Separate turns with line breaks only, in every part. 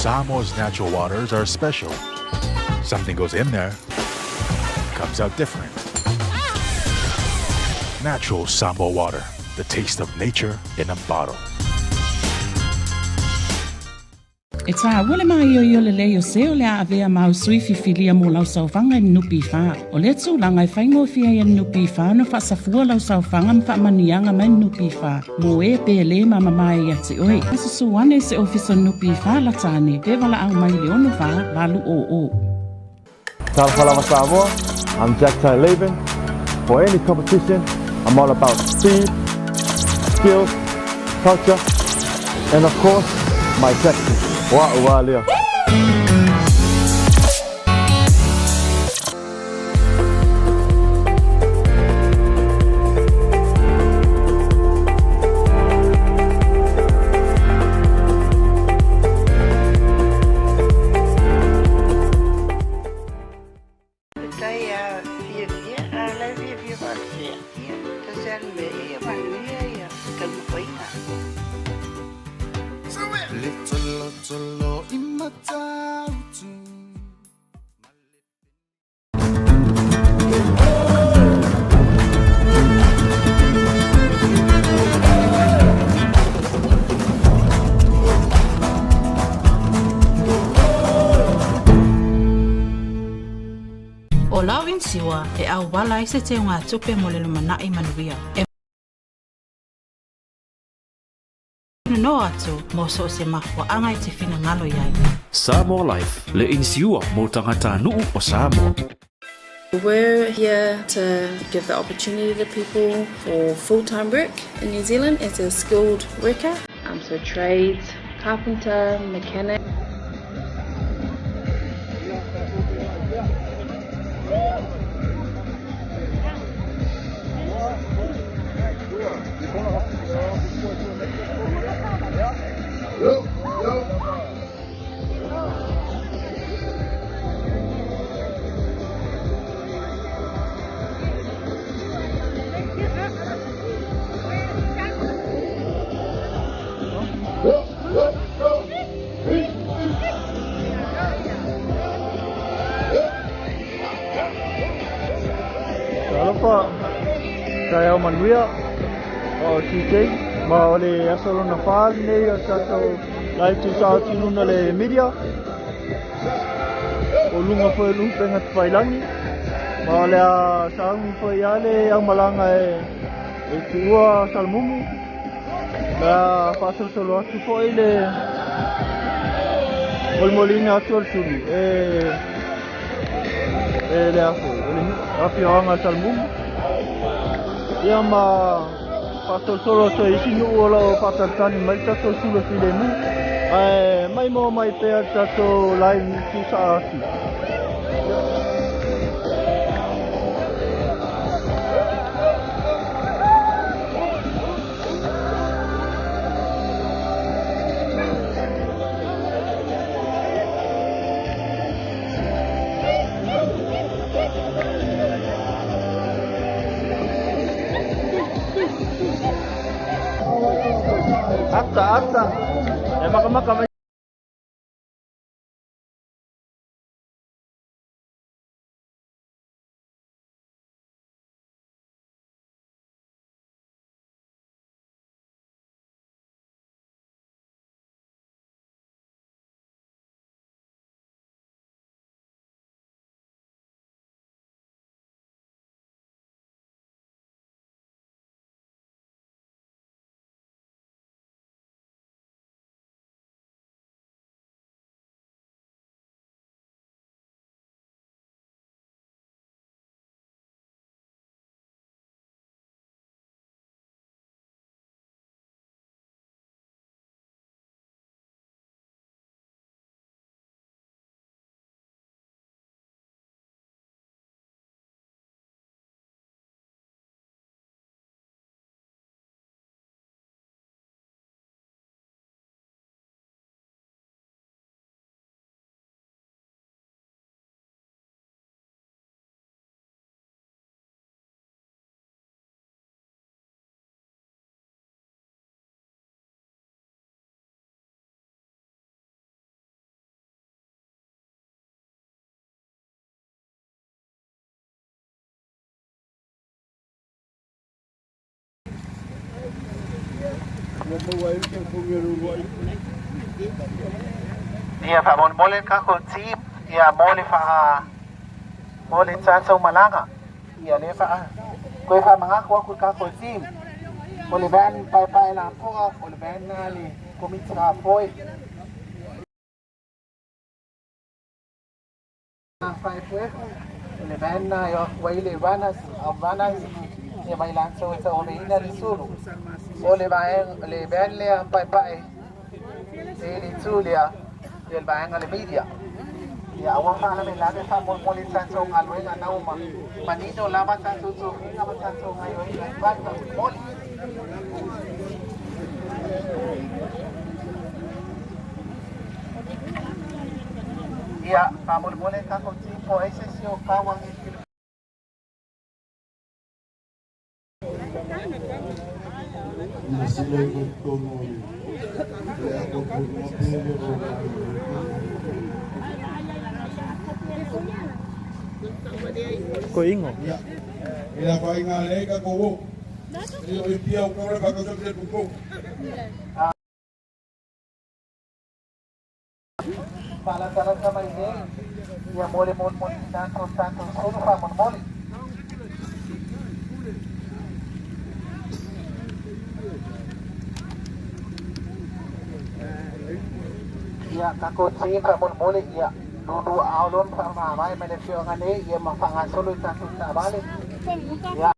Samoa's natural waters are special. Something goes in there, comes out different. Natural Samoa water, the taste of nature in a bottle.
E tāua le māioio lelei o se o le a avea mau sui fifilia mo lau saofaga e NPF. O lea tulaga e faigofie ai e NPF ona faasafua lau saofaga ma faamanuiaga mai NPF mo e pe lē mamamae ia te oe. Susu ane i se ofisa NPF lata ane pe valaau mai i le 64 800.
Talofa lava Samoa, I'm Jack Tai Laban. For any competition, I'm all about speed, skills, culture, and of course, my tactics. Wa ua lea.
Tai a fiafia, a le fiafia faalefea. Ia, tasi a le mea ia manuia ia taumafaiga.
Le tolotolo i Matautu.
O lau inisiua e auala ai se teugatupe mo le lumanai manuia. E nono atu mo so o se mafuaaga e te finagalo i ai.
Samoa Life, le inisiua mo tagatanuu o Samoa.
We're here to give the opportunity to people for full-time work in New Zealand as a skilled worker. So trades, carpenter, mechanic.
Talofa, taeao manuia o TJ, ma o le aso lona 4 lenei o tatou live tusa atu i luga le media. O luga foi o upega tafailagi, ma o le a sauni foi ia le aumalaga e tuua Salamumu. Le a faasolosolo atu foi le molimolina atu o le sulu e le afo, o le afioaga Salamumu. Ia ma faasolosolo atu ai isi nuu o loo faatalitali mai le tatou sulu e filemu. Ae mai moa mai pea le tatou live tusaa atu. Ata, ata. E makamaka mai.
Ia faamolemole le tatou team ia mo le faa mo le tatou malaga. Ia lea faa toe faamanatu atu le tatou team. O le van paepae lapoa, o le van na le komiti lafoe. Faefuefu, o le van na e o atu ai le runners, au runners, ia mai latou e tauaveina le sulu. O le vaega le van lea paepae e le itu lea, ia le vaega le media. Ia aua faalavelave faamolemole i tatou galuega na ua manino lava tatou tofiga ma tatou gaioiga i vai faamolemole. Ia faamolemole tatou team po o ai se isi o tauagi i
Ko ingo.
Faalatalata mai nei ia mo le molimolina atu o le tatou sulu faamolemole. Ia tatou team faamolemole ia lulu aao loa ma faamavae mai le afioaga nei ia ma faagasolo i tatou taavale. Ia.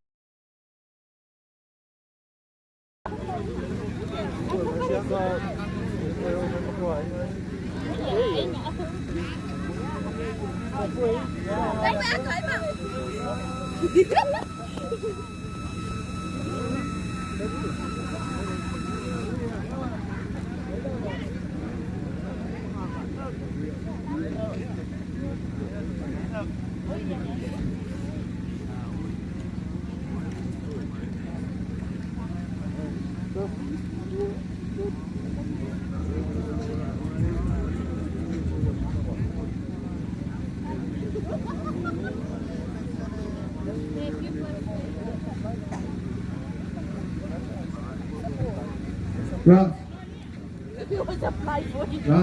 Rock. Rock.
Faafetai ia.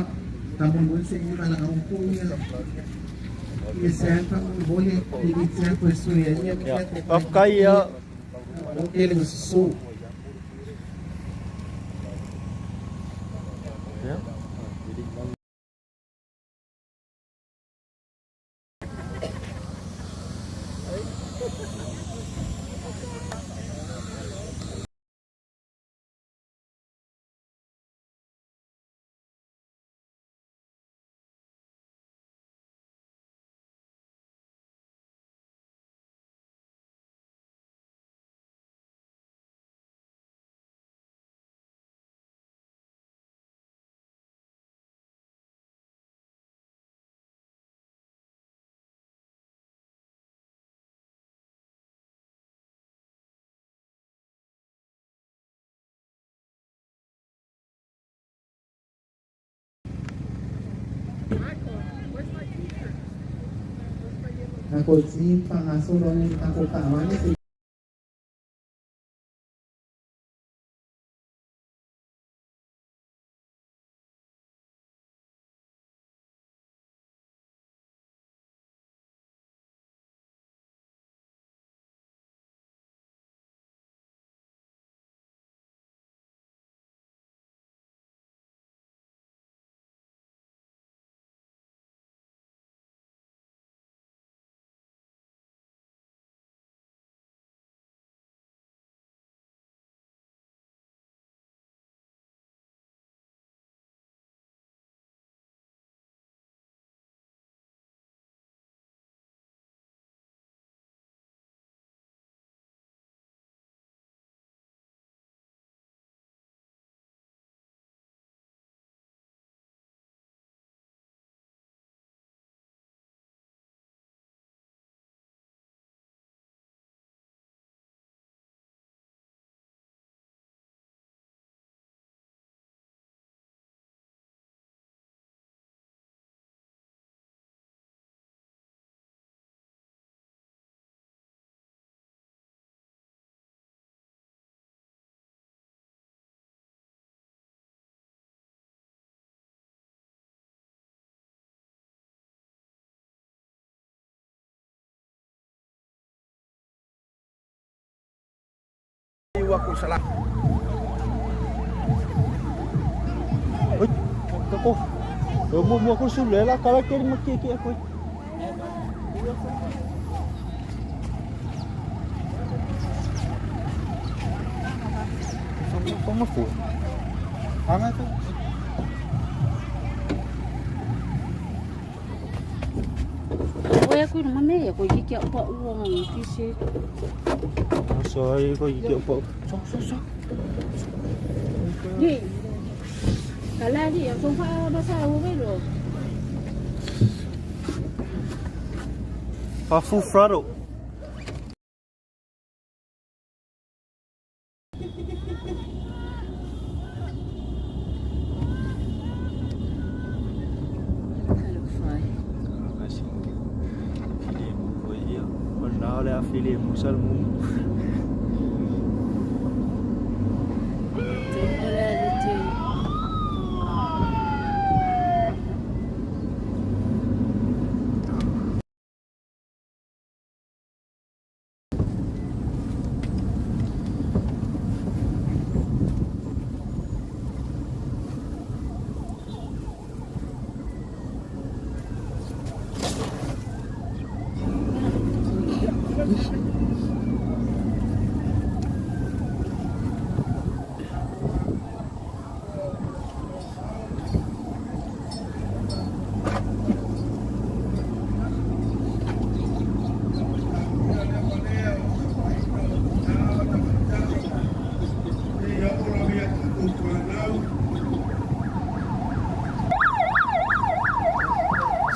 Takou team faagasolo ai le takou taavale se
atu i Salani.
Oi, kako. O mo mo ko sulu la kala ke ma ke ke ko. Fanga fu. Anga tu.
Oe ku no me ko ki ke pa u nga ki se.
So ai ko ki pa. So so so.
Ni. Kala ni yang so fa ba sa u ve lo.
Pa full throttle. Fili musalmu.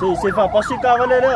Se se fa pasi ka vale le.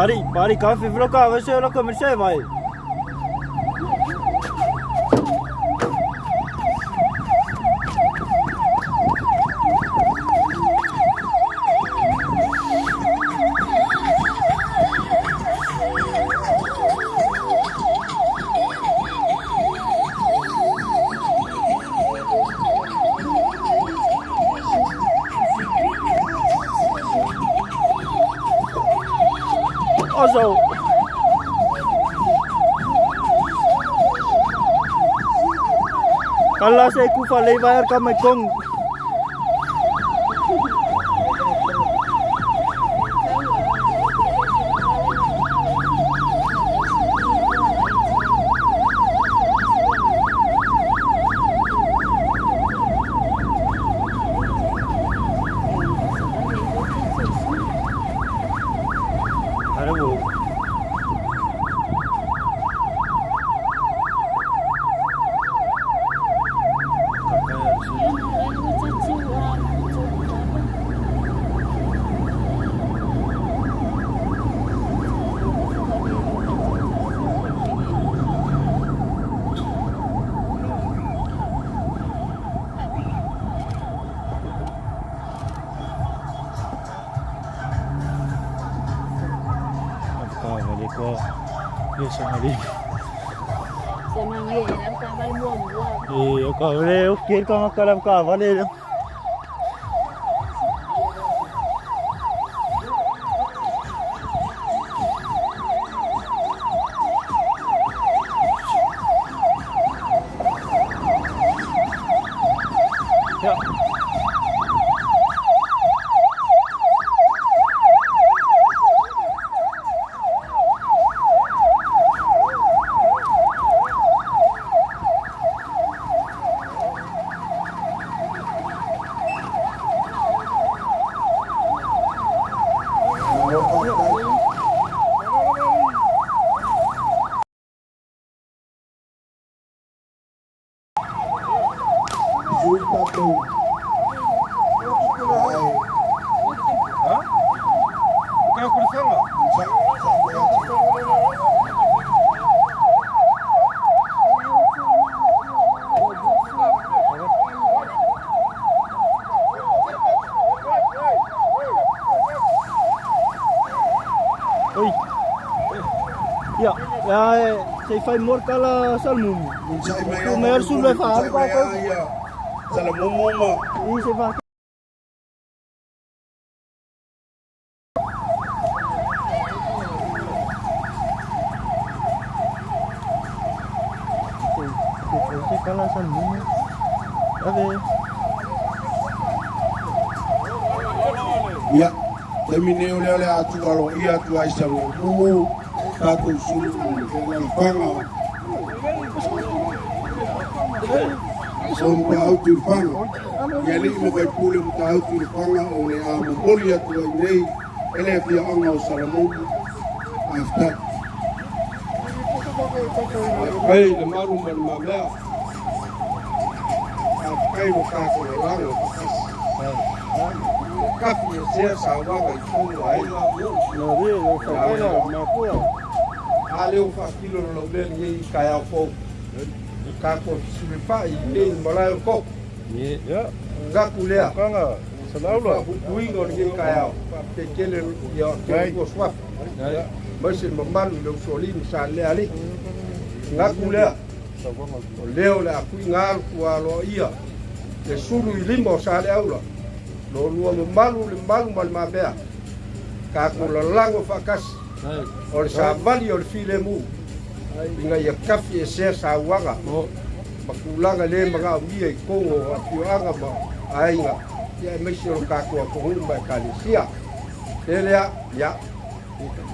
Pari, pari ka fi vlo ka vese lo ka merse vai. Ozo. Kala se kufa lei vai ka mai kong. Oi. Ia, ia se i fai mo le tala Salamumu. Tu mai le sulu e faaalu pa ko.
Salamumu ma.
I se fa Se tala Salamumu. Ave.
Ia, taimi nei o lea o le a tuualoaia atu ai Salamumu tatou sulu i faga o Matautu i le Faga. I alii ma faipule o Matautu i le Faga o le a momoli atu ai nei e le afioaga o Salamumu. Faafetai. Faafetai i le malu ma le mamea. Faafetai ua tatou lalago faatasi. Ua kafi e sea sauaga i totonu o aiga nuu. A lea ua faatino le laulea lenei i taeao fou. Ua tatou fesilafai i inei i malae o le koko. Gaku lea. Faapuipuiga o lenei taeao. Faafetai tele ia te lua suafa. Aemaise le mamalu i le usoalii ma Salealii. Gaku lea. O lea o le a tuuina alu tua aloaia le sulu i lima o Saleaula, lo lua mamalu le malu ma le mamea, tatou lalago faatasi, o le savali o le filemu, ina ia tafi esea sauaga ma tulaga le manaomia i totonu o afioaga ma aiga, ia aemaise o le tatou atunuu ma Ekalesia. Le lea, ia,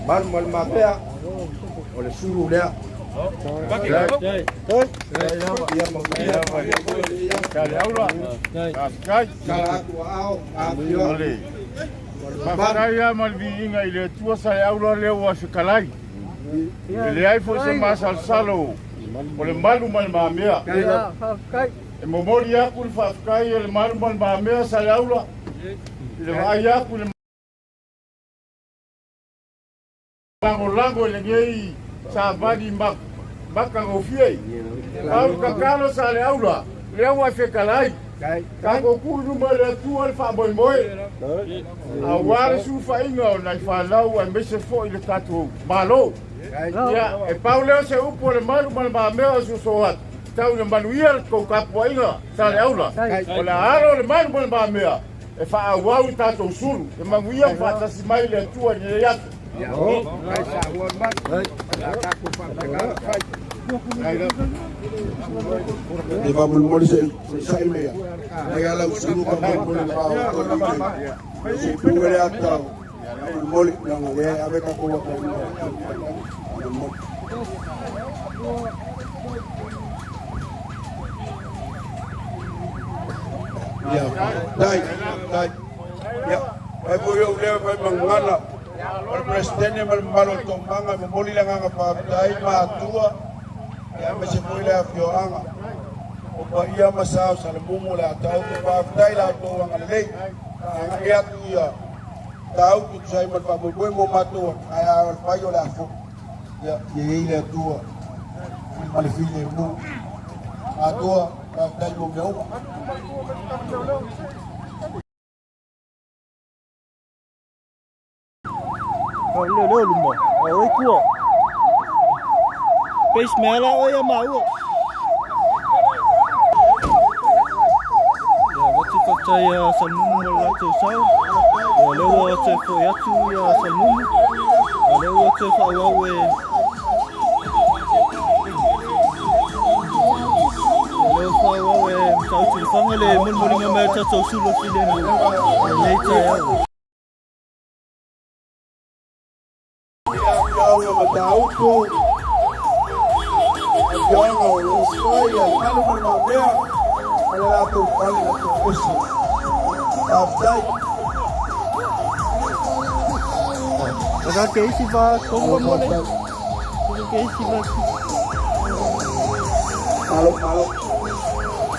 malu ma le mamea, o le sulu lea.
Faafetai lava ma le viiga i le Atua Saleaula lea ua fetalai. E leai foi se masalosalo o le malu ma le mamea. E momoli atu le faafetai a le malu ma le mamea Saleaula i le vaai atu i le Lagolago i lenei savali matagofie. Pau le tatalo sa le aula, lea ua e fetalai. Tatou tuu i luma o le Atua le faamoemoe, aua le sulufaiga o nai fanau aemaise foi le tatou Malo. Ia, e pau lea o se upu a le malu ma le mamea o soso atu, tau ina manuia le tou tapuaiga sa le aula. O le a alo le malu ma le mamea e faaauau i tatou sulu. E manuia ma faatasi mai le Atua i lenei aso.
E faamolemole se sa'i mai mai ala usulu faamolemole le faaoto se i puga le ata faamolemole leaga lea e ave tatou ata i faamolemole. Ia, dai, dai. Ia, fai foi ou leo fai magana o le Peresetene ma le mamalu o le Toomaga e momoli le agaga faafetai ma atua ia aemaise foi le afioaga o paia ma sa o Salamumu o le Atautu. Faafetai la outou agalelei agai atu ia Tautu tusa ai ma le faamoemoe mo matou ae a o le fai o le afo ia ia i ai le Atua ma le filemu Atua. Faafetai mo mea uma.
Leo leo luma. O oi kua. Base mea la oi a maua. Ia wati whatai a Salmumu mo le latou sau. Ia lea ua toe foi atu ia Salmumu. Ia lea ua toe faaauau e Ia lea ua faaauau e Matautu Lefaga le molimoliga mai o tatou sulu o filemu i lenei taeao.
Afioga Matautu, afioga o Usuai, a malu ma le mamea, ma le latou fale na toese. Faafetai.
Aka ke isi va tonga mo le. Ke isi va.
Malo, malo.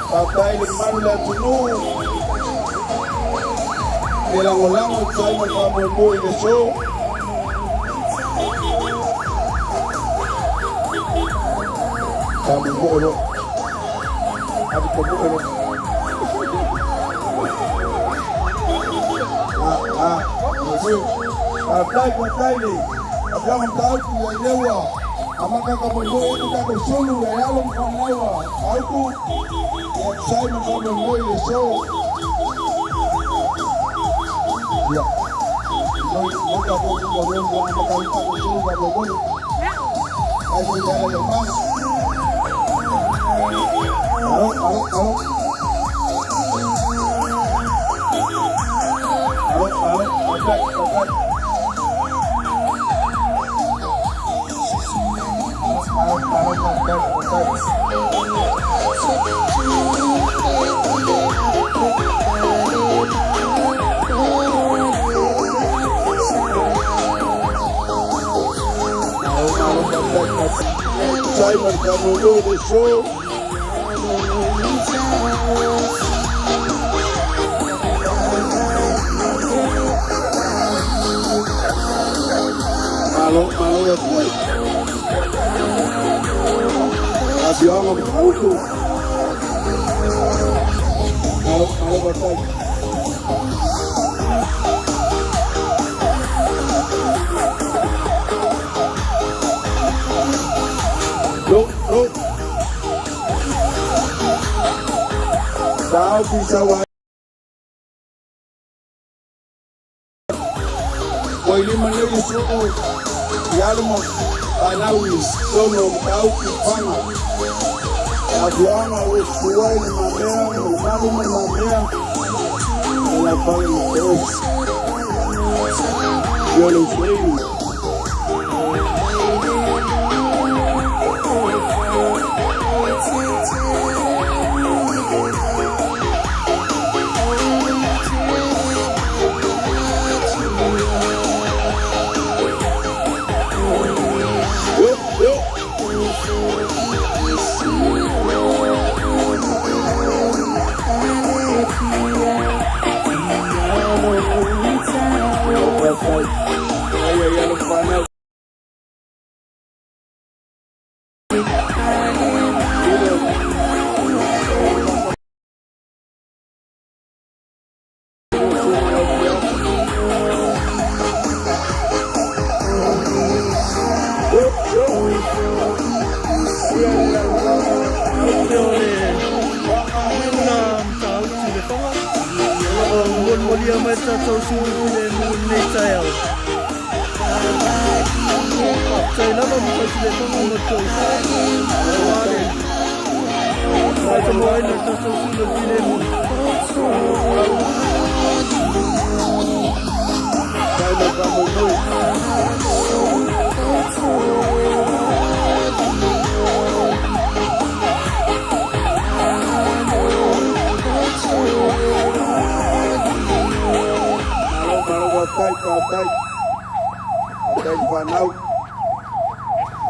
Faafetai le malu le atunuu. Le lagolago i tusa ai ma le faamoemoe i le aso. Faamoemoe loa. Ave tamoe loa. Ah, ah, faafetai, faafetai le afioga Matautu ia lea ua amata ka moemoe atu tatou sulu e alo ma fanau a Matautu ia tusa ai ma le faamoemoe i le aso. Ia, loi, loi tatou ua loi ua amata ai tatou sulu faamoemoe. Ai foi le ala le maga. Alo, alo, alo. Alo, alo, faafetai, faafetai. Alo, alo, faafetai, faafetai. Malo, malo, faafetai, faafetai. Tusa ai ma le faamoemoe i le aso. Malo, malo e atua. Afioaga o Matautu. Malo, malo, faafetai. Lo, lo. Tau pisa wa. Ua i lima nei le suu i alo ma fanau i totonu o Matautu i Paga. E afioaga ua sua ai le mamea ma le malu ma le mamea ma le laufale ma toesi. Ia le usoei. Yo, yo. Faafetai. Ai ai alo
Pea o le na Matautu i Lefaga o lo o molimoli mai le tatou sulu filemu i lenei taeao. Faafetai lava Matautu Lefaga mo le tofa aua le faatamoaina o le tatou sulu filemu.
Faafetai, faafetai, faafetai fanau.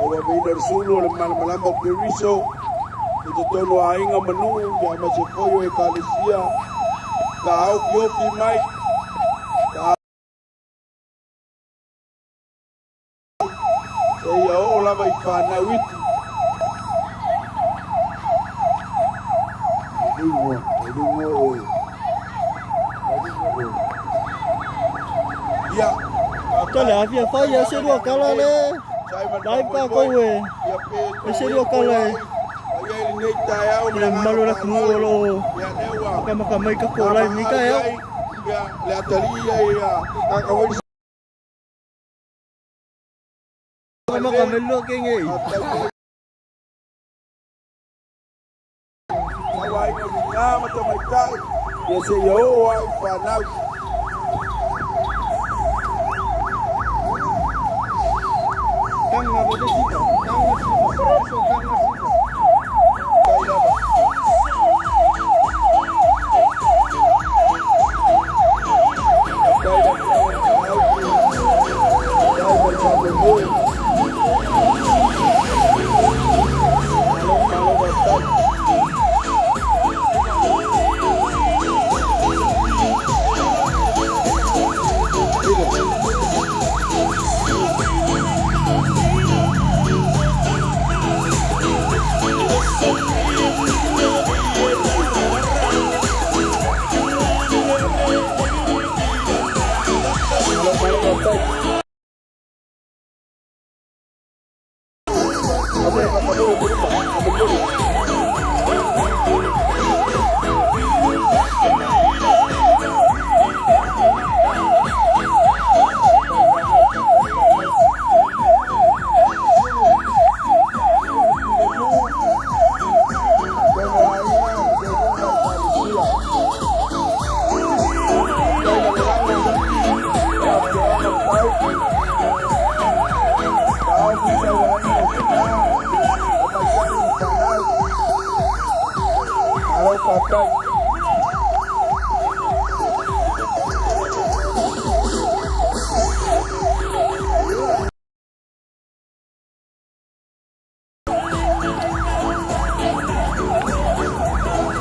Ua aveina le sulu o le malamalama o Keriso i totonu o aiga ma nuu ia aemaise foi o ekalesia. Taofiofi mai seia oo lava i fanau iti. Ia,
Tole afia fai ia se lua kala le. Dai pa kou e. E se lua kala e. Le mamalu o le atunuu o lo o makamaka mai tatou live nei taeao.
Le atalii ia kakawai.
Makamaka mai lua kenge.
Sauaiga o tina ma tamaitai ia seia oo ai i fanau.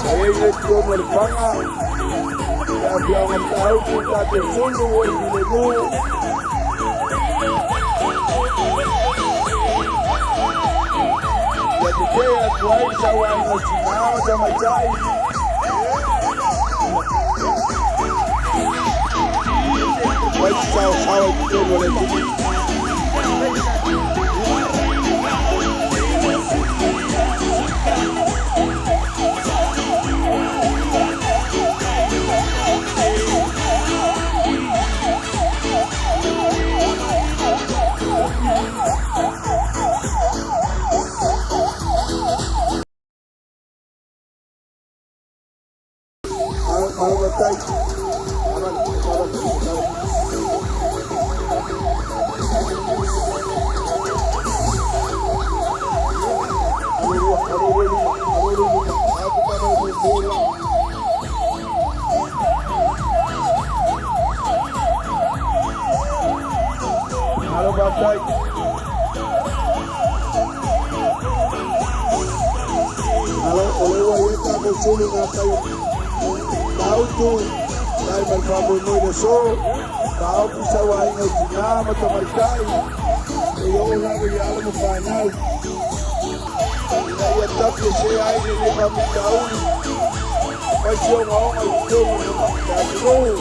Sa ai le tonu o le faga le afioaga Matautu tatou sulu o le filemu. Ia tetee atu ai le sauaiga o tina ma tamaitai. Fai se saosaoa i totonu o le atunuu. Malo faafetai. Malo, o le ua i ai tatou sulu gatai Matautu tai ma le faamoemoe i le aso taofi sauaiga o tinā ma tamaitai e oo lava i alo ma fanau ina ia tafi e se ai lenei faafitauli fai se ogaoga i totonu o le atunuu.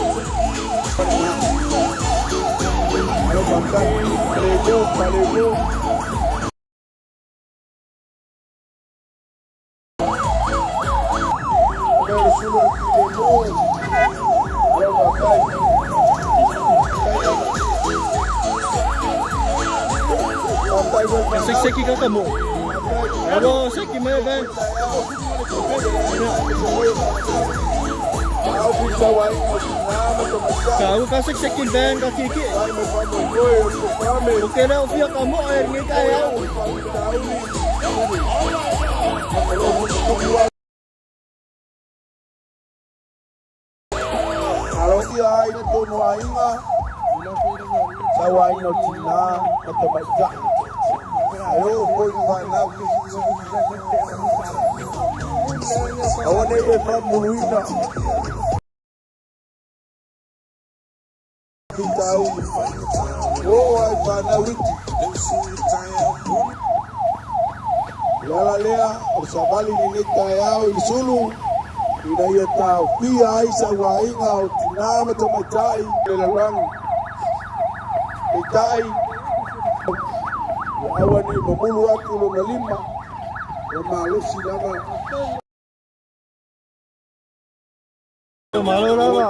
Malo faafetai. Faleleo, falelo.
Seki kaka mo. Alo seki me ve. Ka u ka seki seki ven ka kiki. O ke leo fia ka mo e ngi ka au.
Aloia ai le tonu aiga, sauaina o tinā ma tamaitai. Ae oo foi i fanau. Aua nei e faamuluina. Fitauli. Oo ai fanau iti. O le ala lea o le savali i lenei taeao i le sulu ina ia taofia ai sauaiga o tinā ma tamaitai i le lalolagi. Peitai, ia aua ne i mamulu atu lona lima, ua malosi lava.
Malo lava.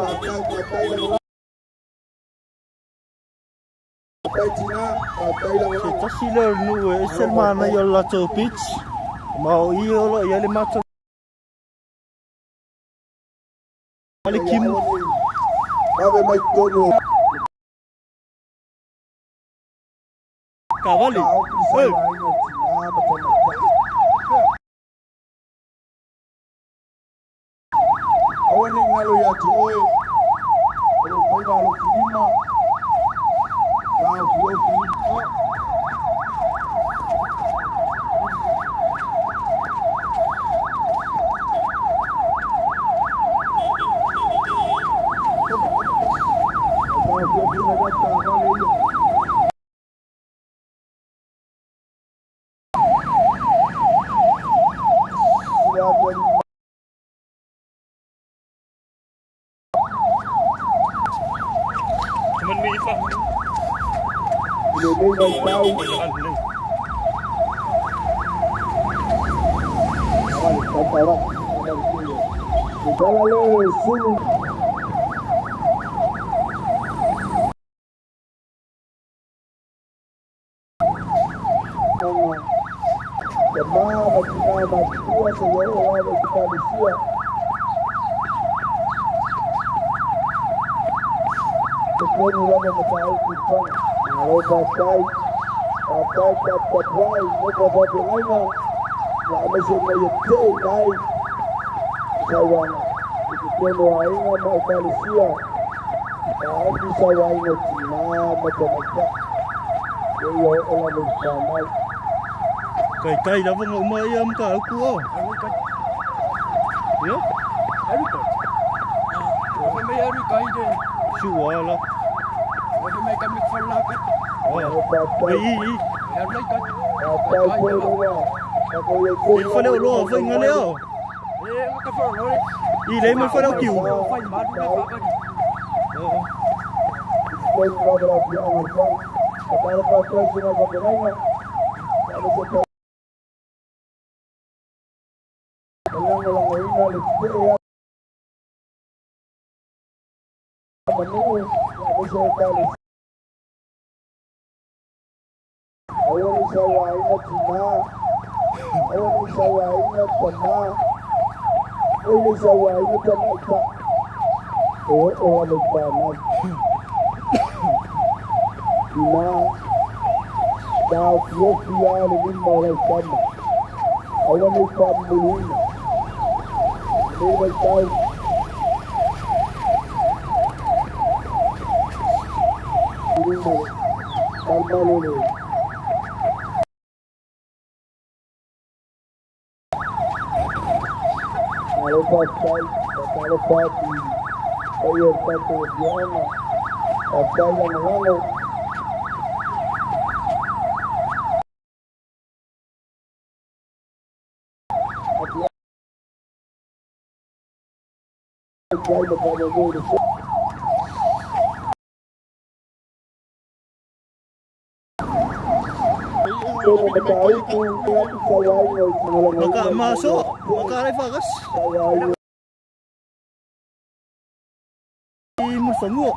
Se tasi lea o le nuu e ese le manaia o le latou beach. Ma o i o lo o i ai le matou le kimu. Kavali. Hey.
Aua ne i galo ia te oe, o lou faiva alofilima, taofiofi. Taofiofi lava taavale ia. I lenei vaitau, le tala lea e sulu. Tama ma tina matutua seia oo lava i Ekalesia. Totonu lava mataupu i Paga. Malo faafetai, faafetai taputapuai mo faafeagaiga ia aemaise ina ia tete'eina ai sauaga i totonu o aiga ma Ekalesia. Taofi sauaina o tinā ma tamaitai seia oo lava i fanau.
Kai lava nga uma ia mataupu o. Ia? Sua la.
Faafetai.
I i.
Faafetai foi lava.
I le fale o loa foi nga lea. I le ma fale o kiu.
Aua ne i sauaina tinā, aua ne i sauaina tamā, aua ne i sauaina tamaitai. E oo lava i fanau. Tinā, taofiofi lava le lima o lau tama. Aua ne i faamamuluina. I lenei vaitau, i luma le malumalu o le Malo faafetai, faatalofa atu i paia o le tatou afioaga. Faafetai lagolago. Atu ai ma faamoemoe i le
Maka maso, maka alai fagas. I Mulifanua.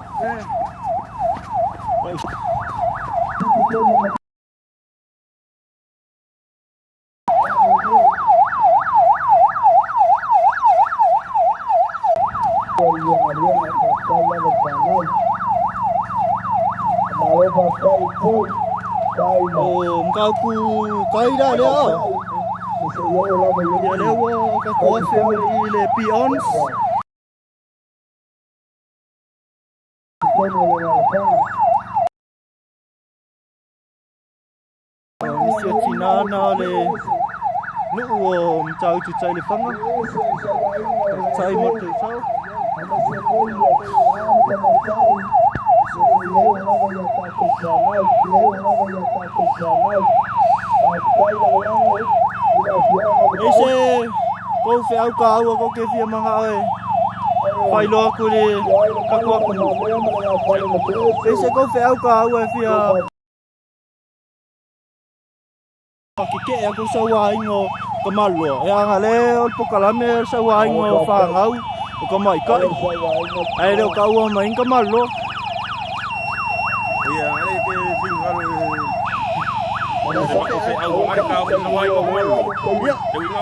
O Matautu tai la lea. Ia lea ua tatou afe mai i le Pions. Nisi o tinā na o le nuu o Matautu tai le whanga. Tai mo te tau. E se kou wheau ka aua ko ke fia manga oe. Whailoa aku le tatou atunuu. E se kou feau ka aua e fia keke'e aku le sauāina o ka maloa. E aga le o le pokalame o le sauāina o fanau o ka maika'i. Ae le o ka ua mai ka maloa.
Ia, ale ke fingalo e o feau o ka o sauāina o maloa.
Ia.
Te uiga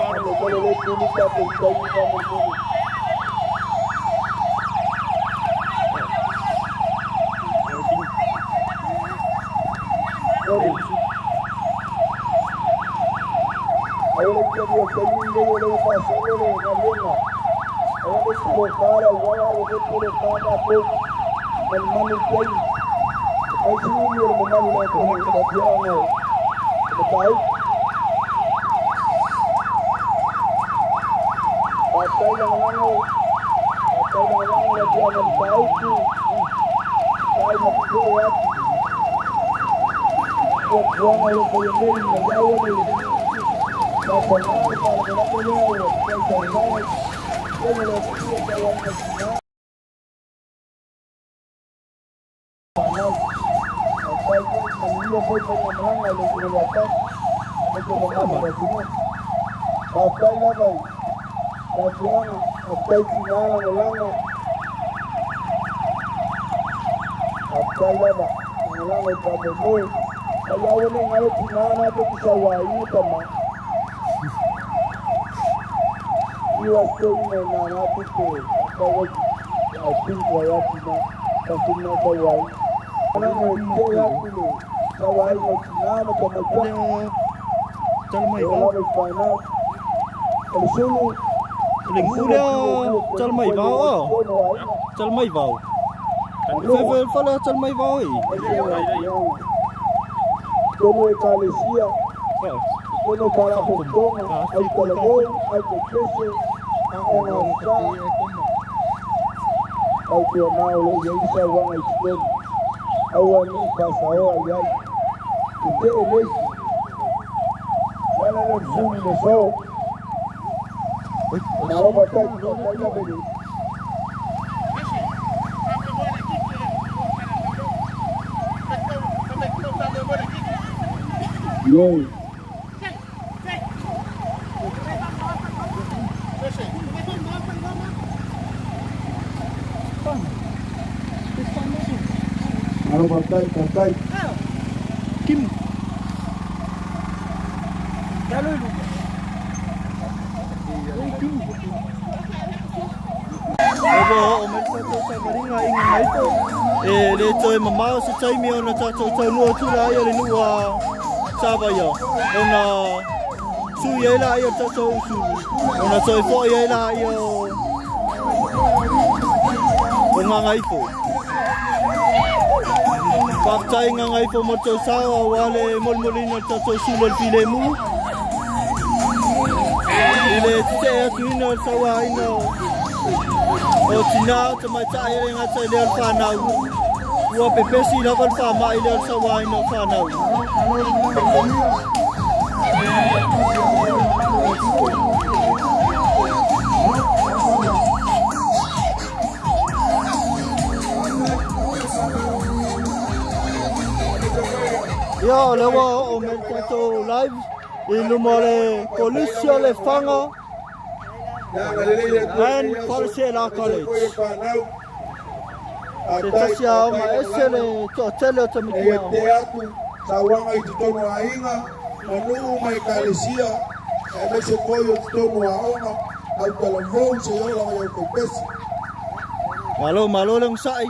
Le nuu lea Talamaivao o. Talamaivao. Fe fale Talamaivao i.
Tonu ekalesia, tonu faalapotopotoga, ai talavou, ai pepese, aoga sa, au tuanā o loo i ai sauaga i totonu, aua nei faasaoa i ai. Tetee nei, ala lea o le sulu i le aso. Malo faafetai, faafetai lava i le. Ioe. Malo faafetai, faafetai.
Kim. Talo i luga. Ua oo mai le tatou savaliga i Gagaifo. E le toe mamao se taimi ona tatou taunuu atu laia i le nuu a Savaia ona sui ai laia o le tatou usulu, ona toe foi ai laia o Gagaifo. Faafetai Gagaifo mo le tou sao aua le molimoliina o le tatou sulu o le filemu. I le tetee atuina o le sauaina o tinā o tamaitai e le gata i lea o le fanau, ua pepesi lava le faamai lea o le sauaina o fanau. Ia, o lea ua oo mai le tatou live i luma o le Kolisi o Lefaga and Faleseela College. Se tasi aoga ese le toatele o tamaiti aoga.
E atu sauaga i totonu o aiga ma nuu ma ekalesia aemaise foi o totonu o aoga, autalavou seia oo lava i au taupesi.
Malo, malo le onosai.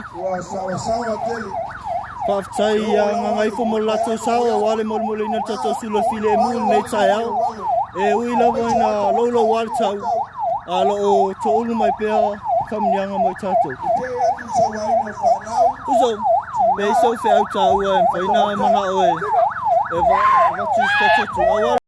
Faafetai iā Gagaifo mo le latou sao aua le molimoliina o le tatou sulu o le filemu i lenei taeao. E ui lava ina louloua le tau, a o lo o toulu mai pea faamanuiaga mo i tatou. Uso, pe i ai sou feau taua e mafai ona manao e avatu i si tatou atunuu aua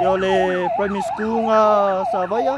Ia o le primary school nga Savaia.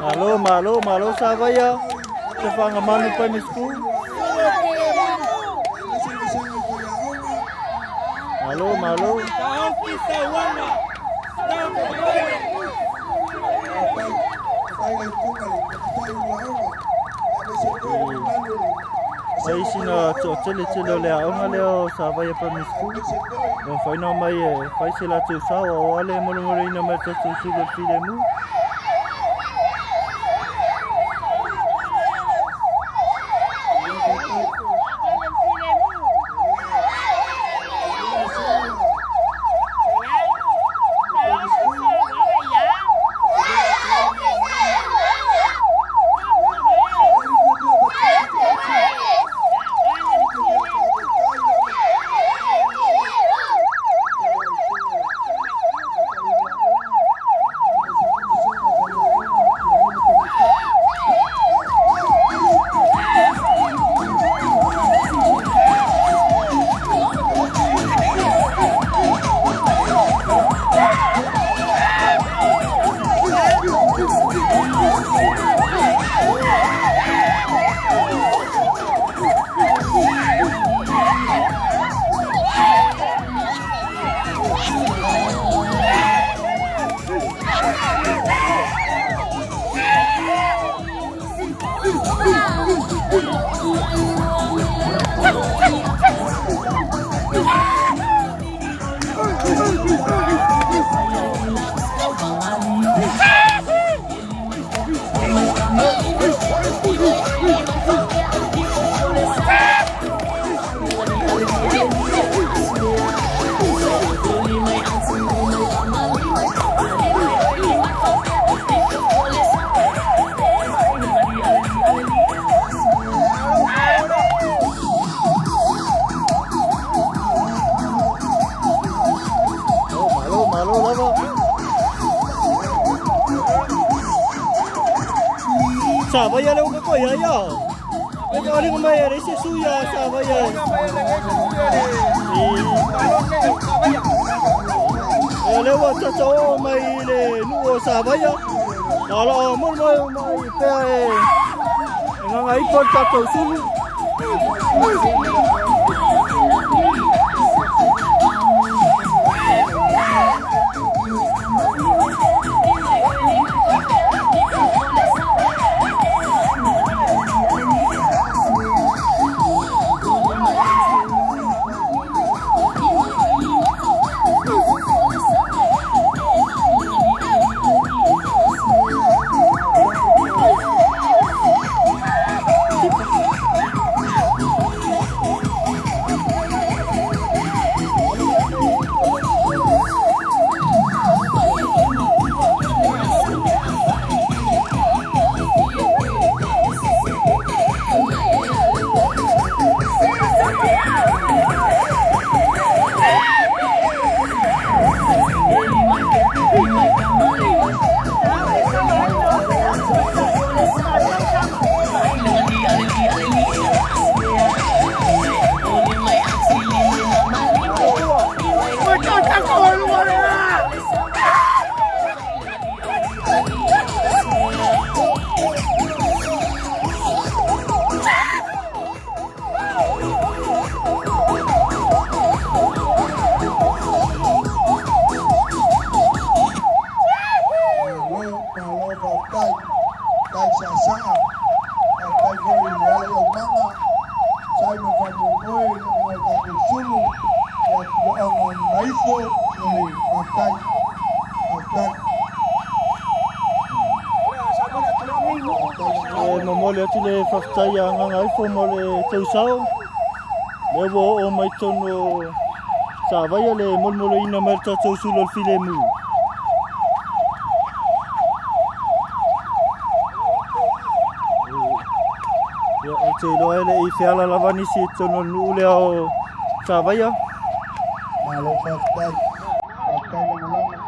Malo, malo, malo Savaia. Sefagamanu Primary School. Malo, malo. Ai sina toatele tele o le aoga lea o Savaia Primary School. Ua mafai ona omai e fai se latou sao aua le molemoleina mai le tatou sulu o le filemu. Malo, malo lava. Sa vai le uka ko ia ia. E ka ringa mai e se suia sa vai ia. E le ua tata o mai le nu o sa vai ia. Ala mo mai mai pea e nganga ipo tatou sulu. E momoli atu le faafetai a Gagaifo mo le tausao. Lea ua oo mai totonu o Savaia le molimoliina mai le tatou sulu o le filemu. Ia, ou te iloa e le i feala lava nisi i totonu o le nuu lea o Savaia.
Malo faafetai. Faafetai lagolago.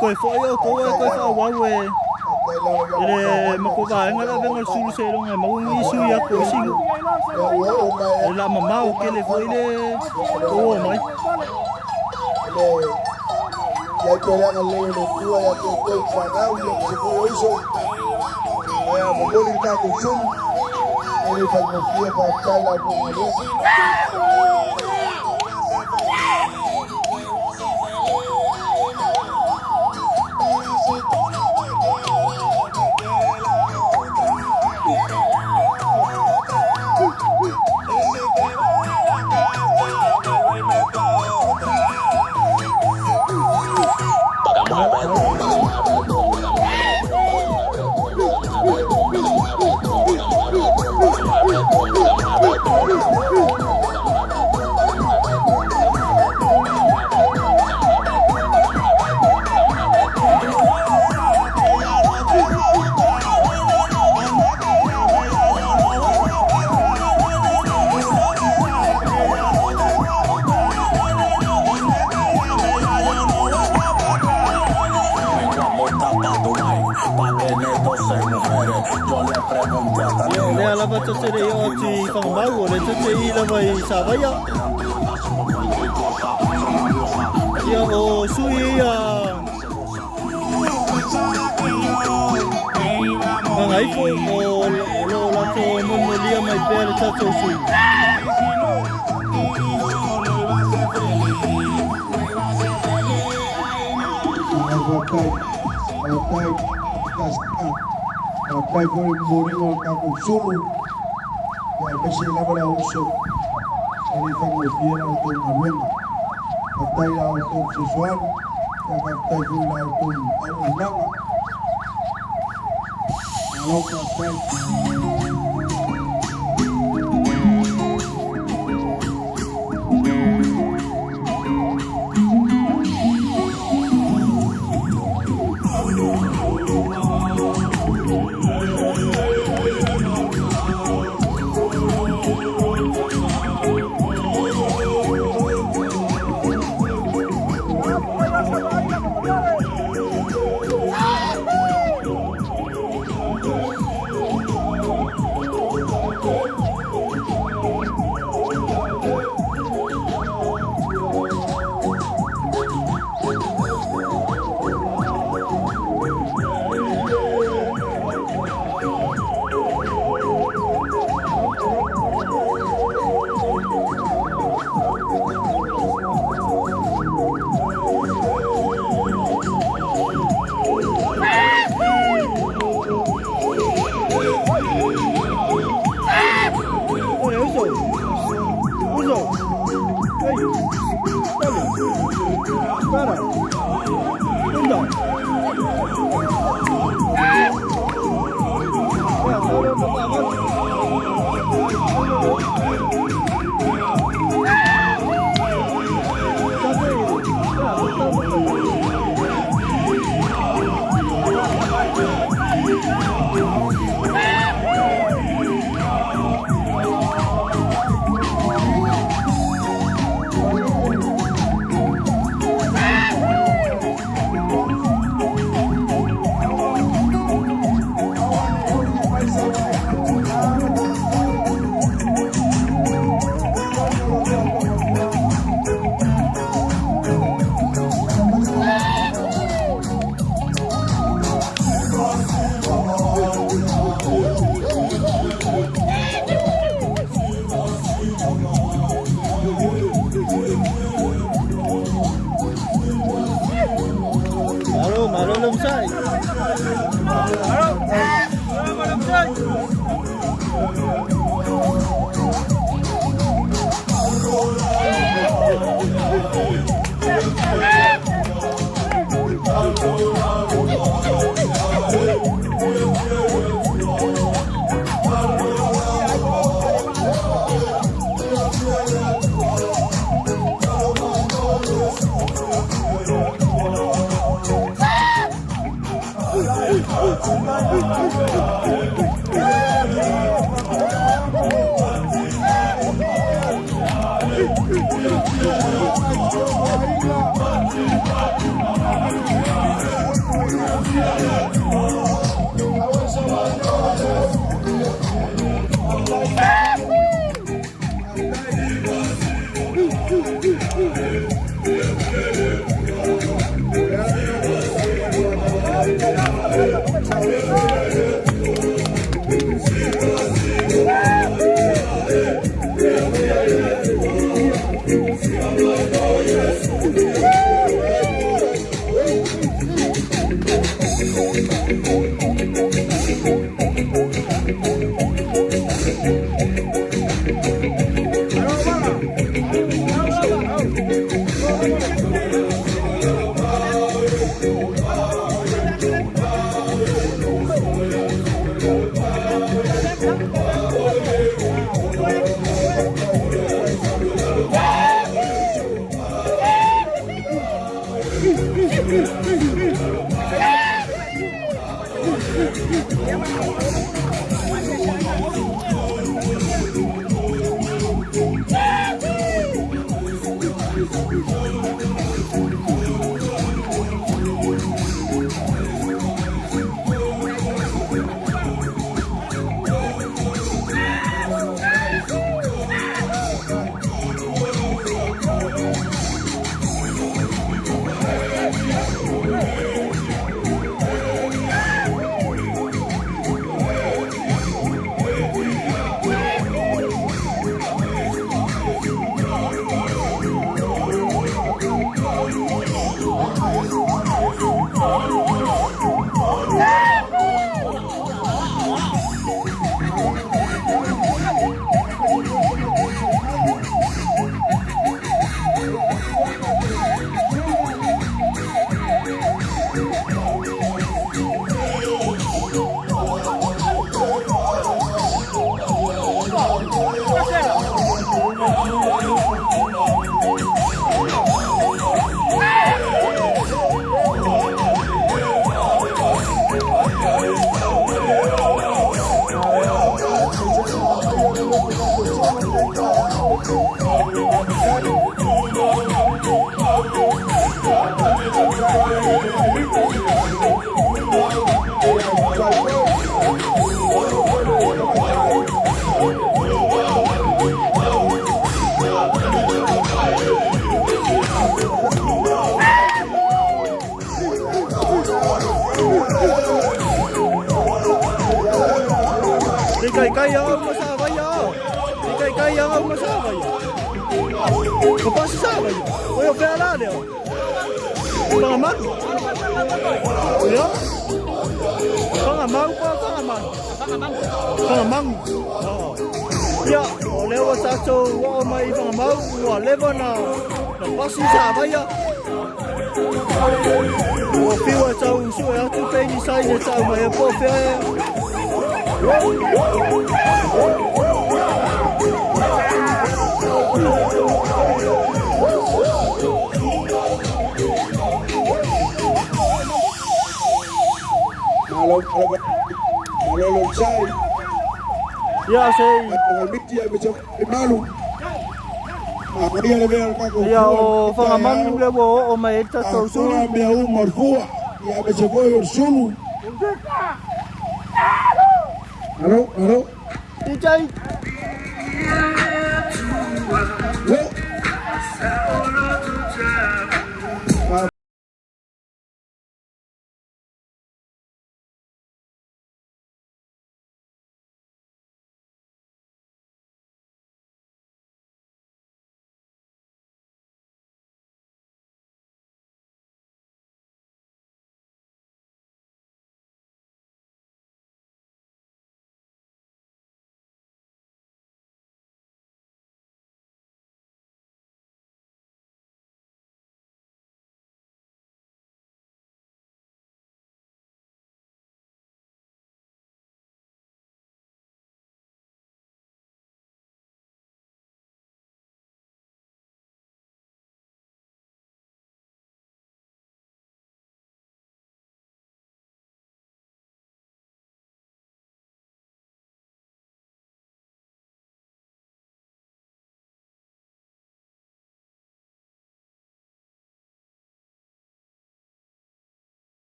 Toe fo'i outou ae toe fa'aauau e i le matou vaega le avega o le sulu seiloga e maua nisi sui atu o isi nu'u. E le a mamao tele foi le tou o mai. Ia, o lea lava tou te le i oo atu i Fagamau, o lea tou te i lava i Savaia. Ia, o sui ia Gagaifo, o lo o latou momolia mai pea le tatou sui.
Faafetai foi i le momoliga o le tatou sulu, aemaise lava le auuso, e le faigofie la outou galuega. Faafetai i la outou fesoasoani, faafetai foi i la outou auaunaga. Malo faafetai.
E uso, uso, ei, dale, para, unda. Ia, o lea Malo, malo le masa'i. Malo, malo le masa'i. Kai au ma sa vai au. Kai kai au ma sa vai. Ko pa sa vai. O yo fea la leo. Whanga manu. Ia. Whanga mau pa whanga manu. Whanga mangu. Ia, o leo o tātou wao mai whanga mau, ua lewa na pasi sa vaia. Ua whiwa tau sue atu peini saine tau mai e po fea e. Ia sei. Ia o whangamanu le ua o mai e tātou sulu.
Alo, alo.
DJ.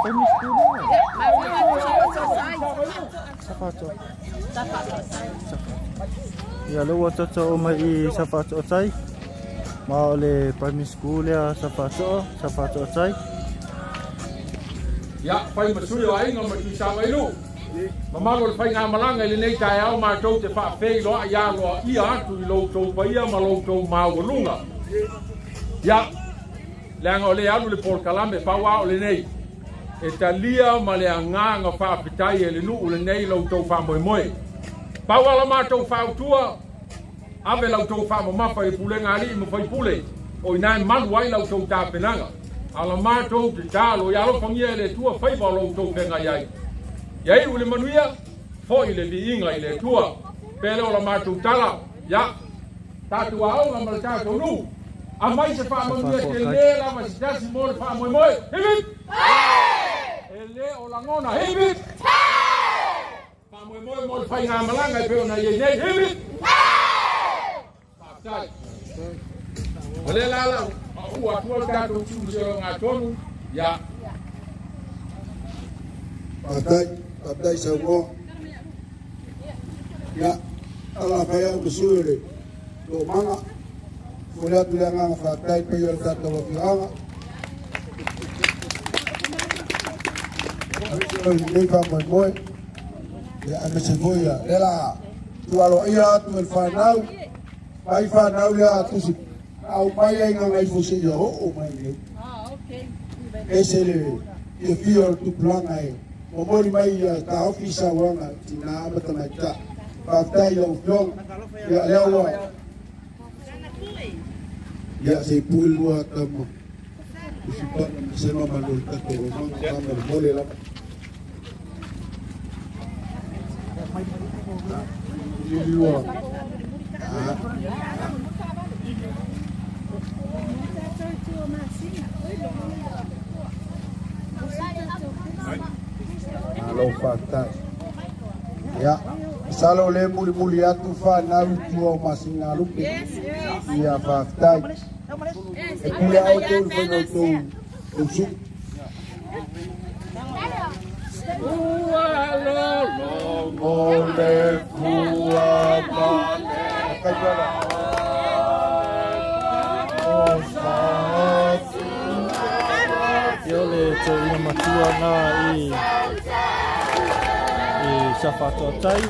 Primary school lea. Safaatoa. Ia lea ua tatou oo mai i Safaatoa tai ma o le primary school lea Safaatoa, Safaatoa tai.
Ia, fai ma sui o aiga ma Tuisavailuu, mamalu o le faigamalaga i lenei taeao matou te faafeiloai aloaia atu i lo outou paia ma lo outou maualuga. Ia, leaga o lea e alu le polokalame, pau lava o lenei, e talia ma le agaga faafetai e le nuu lenei lo outou faamoemoe. Pau lava la matou fautua, ave la outou faamamafa i le pulega a alii ma faipule, o i ina e malu ai la outou tapenaga. A o la matou tatalo, ia alofagia e le Atua faiva o lo outou feagai ai. Ia iu i le manuia, foi le viiga i le Atua. Pea lea o la matou tala, ia tatou aoga ma le tatou nuu, aumai se faamanuia tele lava se tasi mo le faamoemoe. Hip hip! E le o lagona. Hip hip! Faamoemoe mo le faigamalaga e pei ona i ai nei. Hip hip! Faafetai. O lea la la ua atua le tatou tiu se o ngā tonu. Ia.
Faafetai, faafetai saunoa. Ia, ala fai au ma sui o le toomaga. Momoli atu le agaga faafetai i paia o le tatou afioaga. Aemaise o lenei faamoemoe. Ia, aemaise foi ia, lea la tuualoaia atu e le fanau, mai fanau lea tusi aumai ai Gagaifo seia oo mai nei. Ese le fiafia o le tupulaga e momoli mai ia taofi sauaga i tina ma tamaitai. Faafetai i lau Afioga. Ia lea ua ia se i pue lua tama usipana ma sema ma lo tatou romaga faamolemole lava. Liliua. Ah. Malo faafetai. Ia, masalo o lea e mulimuli atu fanau i tua o Masinalupe. Ia, faafetai. E pule lava outou i le faiga o outou su'u.
Ua lologo le fua ma le
Ia o le toeaina matua na i i Safatoatai.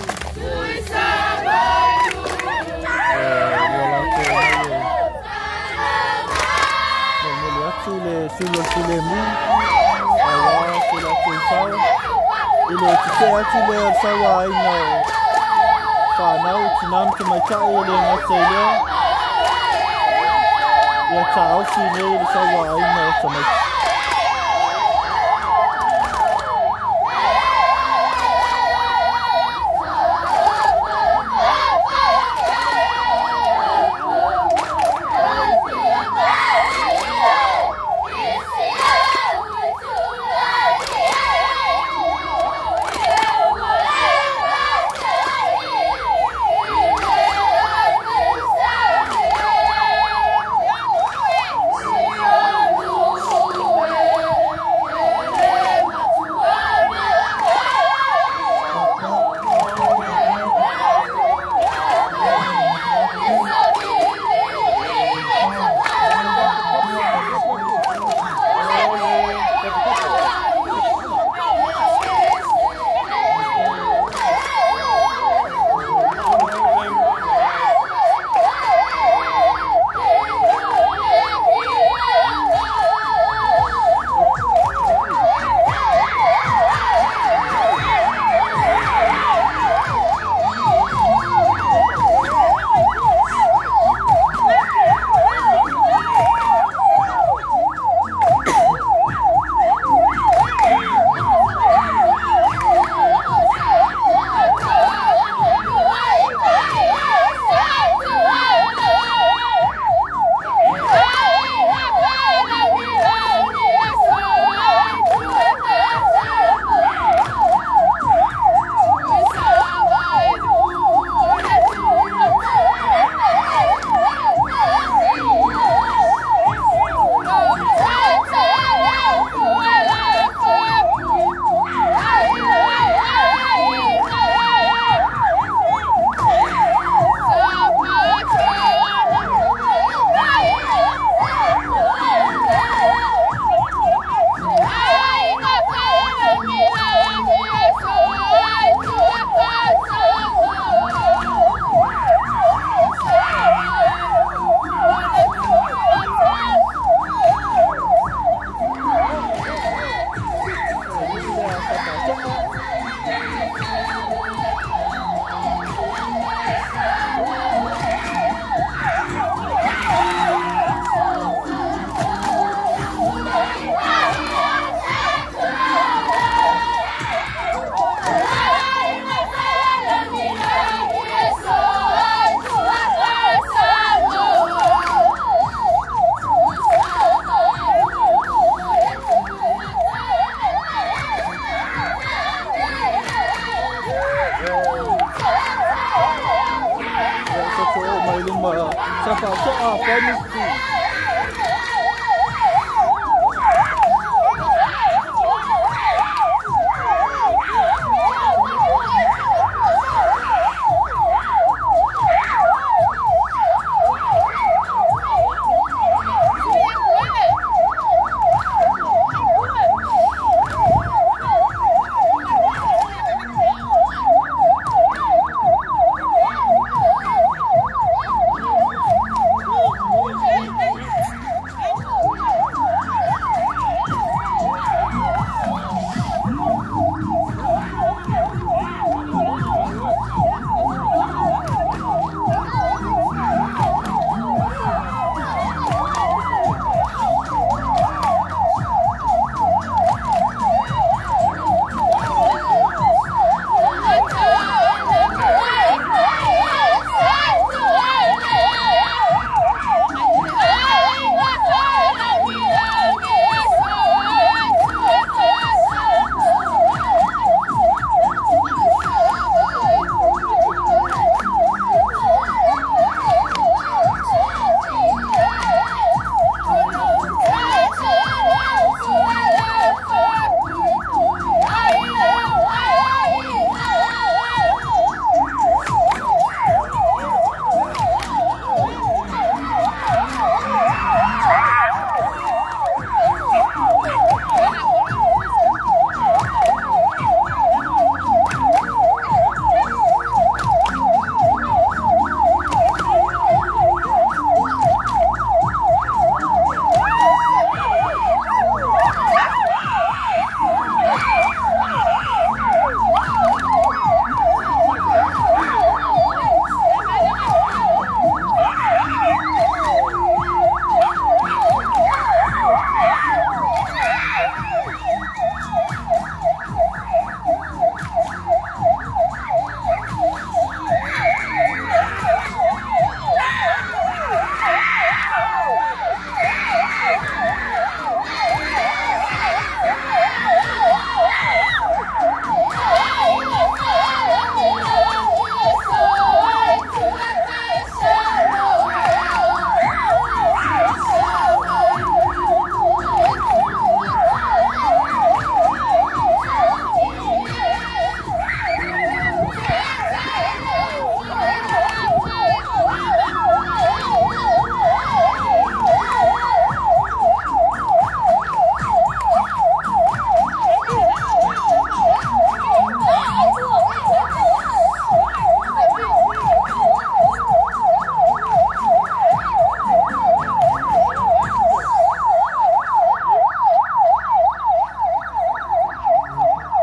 Ua latou mai e momoli atu le sulu o le filemu aua se latou sao i le tetee atu lea o le sauaina o fanau, tinā ma tamaitai e le gata i lea ia taofi nei le sauaina o tamaiti.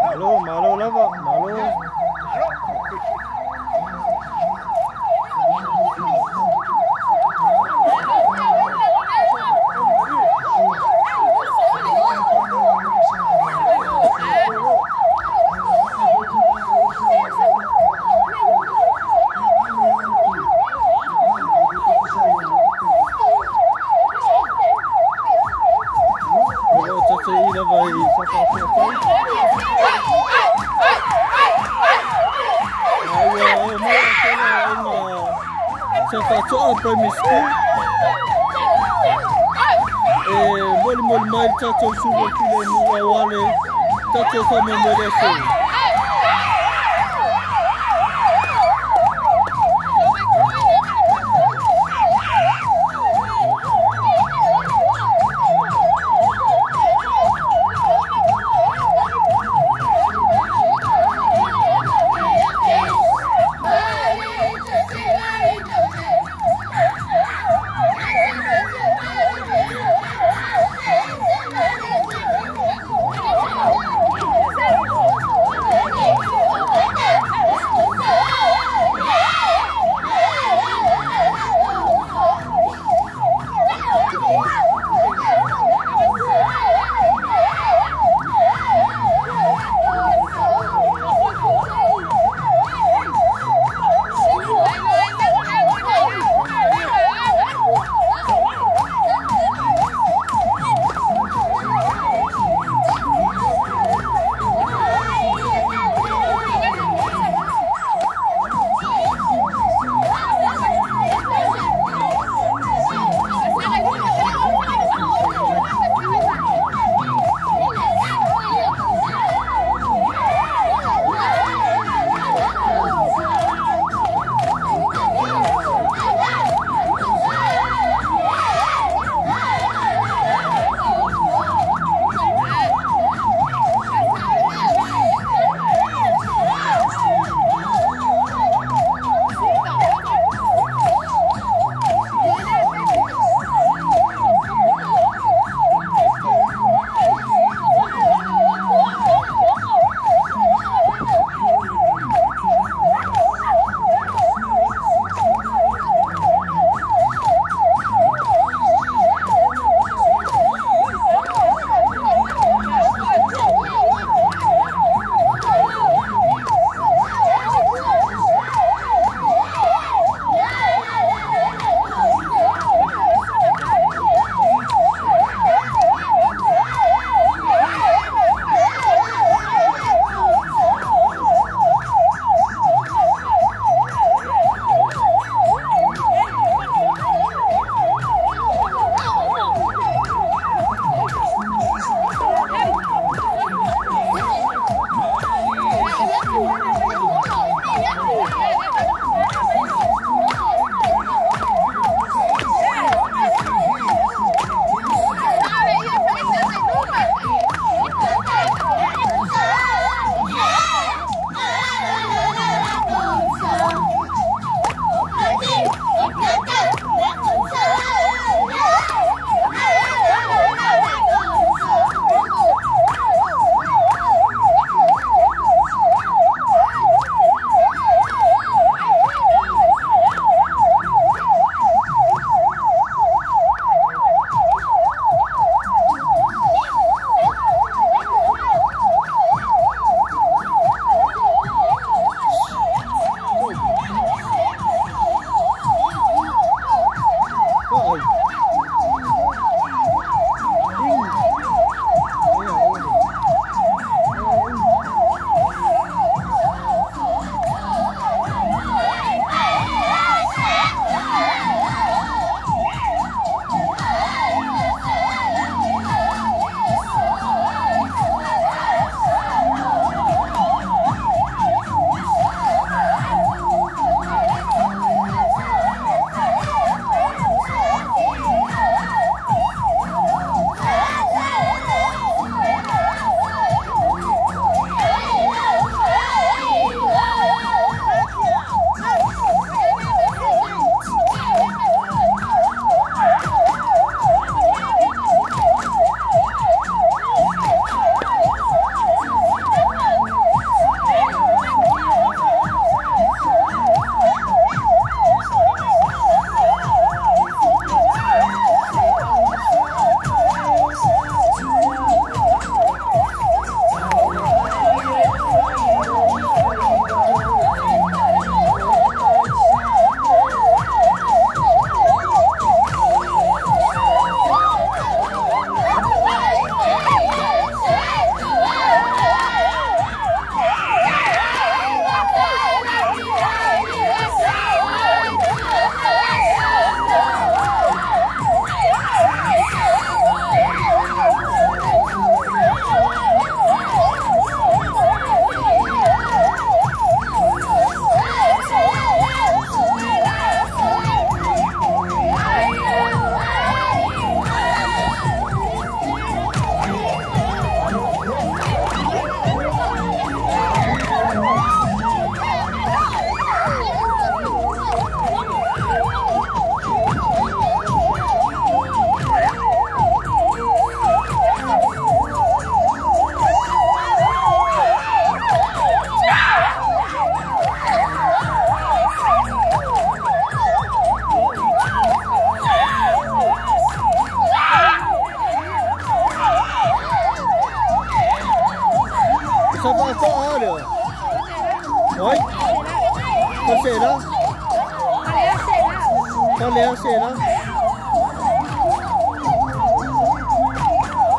Malo, malo lava, malo. O loo tatai lava i Safatoatai. A ua oo mai atoa le aiga Safatoa Primary School e molimoli mai le tatou sulu o filemu aua le tatou faamoemoe le aso. Falesela. Faleaseela.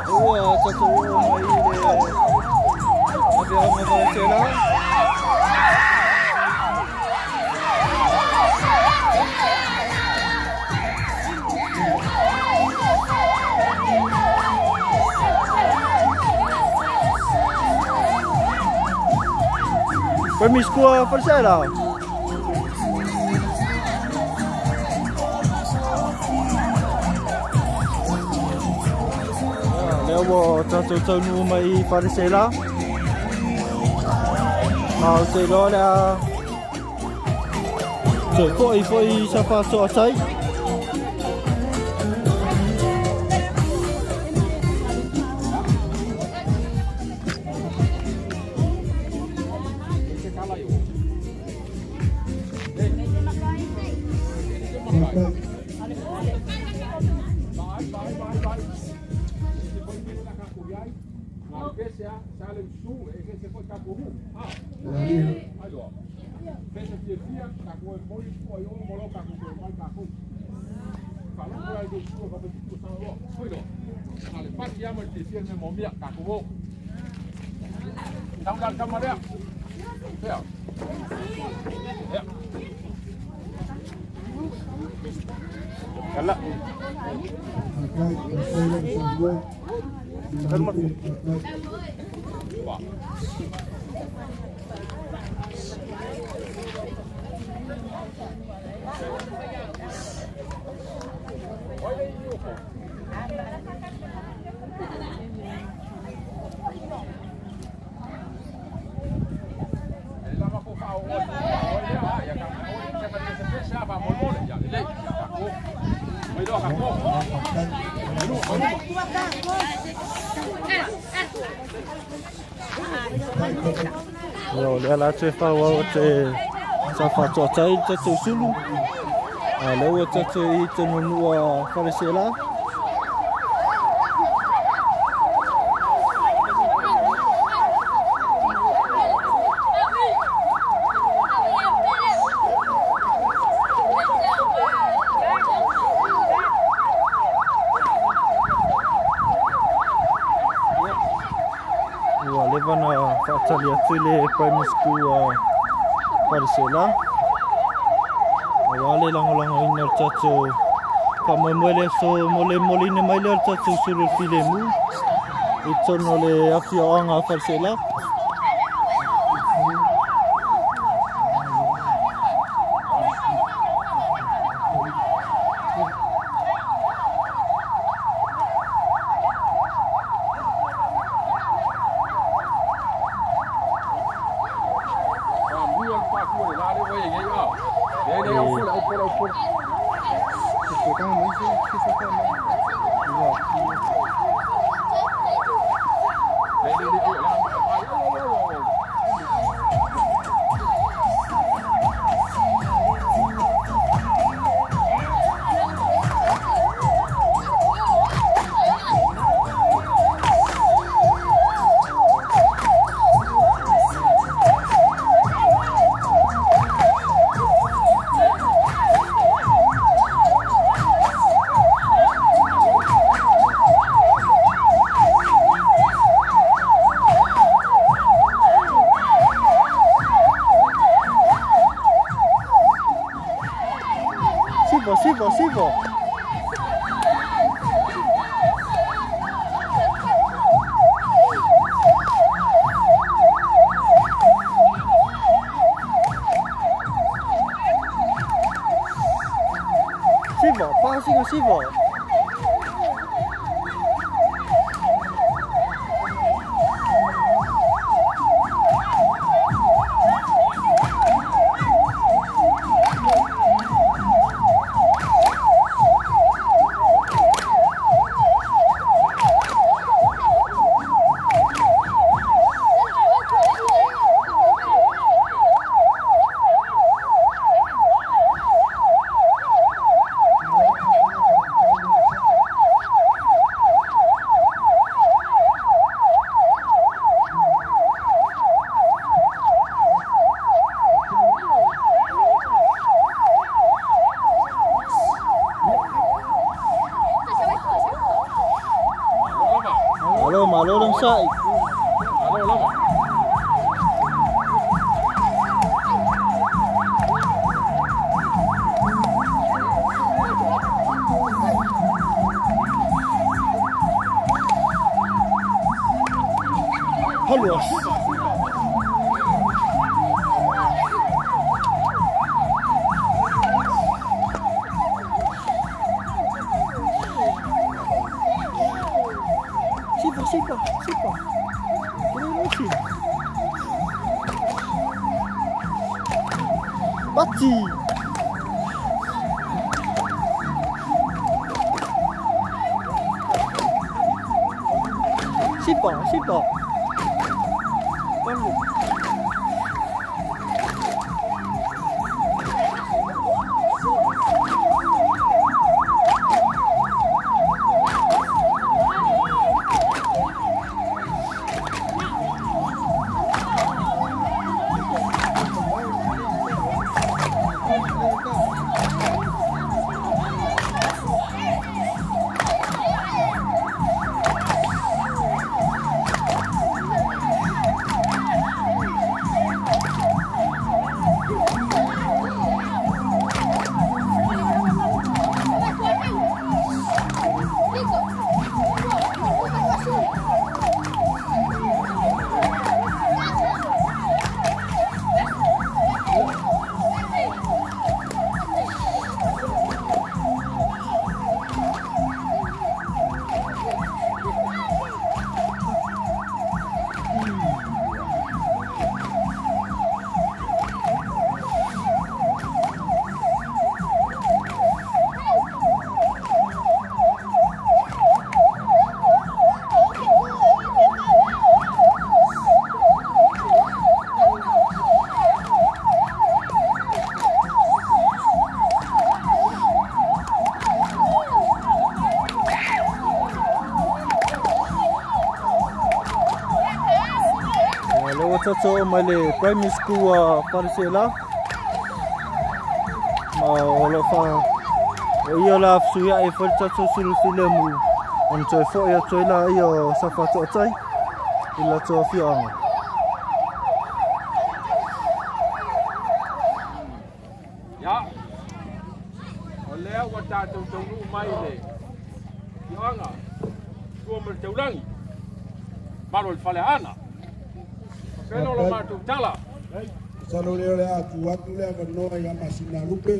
Ua tatou oo mai i le afioaga Falesela. Primary School Falesela. Lea ua tatou taunuu mai i Falesela. Ma ou te iloa le a toe foi foi i Safaatoatai. Ia, o lea la toe faaauau o te Safaatoatai le tatou sulu. A lea ua tatou i te nonua Falesela. Ua leva na faatali atu le primary school a Falesela. Aua le lagolagoina o le tatou faamoemoe le aso mo le moliina mai lea o le tatou sulu o le filemu i totonu o le afioaga a Falesela. Sa'i.
Alo lava.
Haluas. Sipa, sipa, sipa. Bati. Sipa, sipa. Tato mai le primary school a Farisela ma o lo fa o ia la suia e fai tato sulu filemu on toi fo ia toi la ia sa fa to tai i la to fianga.
Ya o lea ua tatou taunuu mai le fioaga tua ma le taulagi malo le faleaana. Pelo lo matou tala.
Salo lea le atu atu lea vanoa ia masina lupe.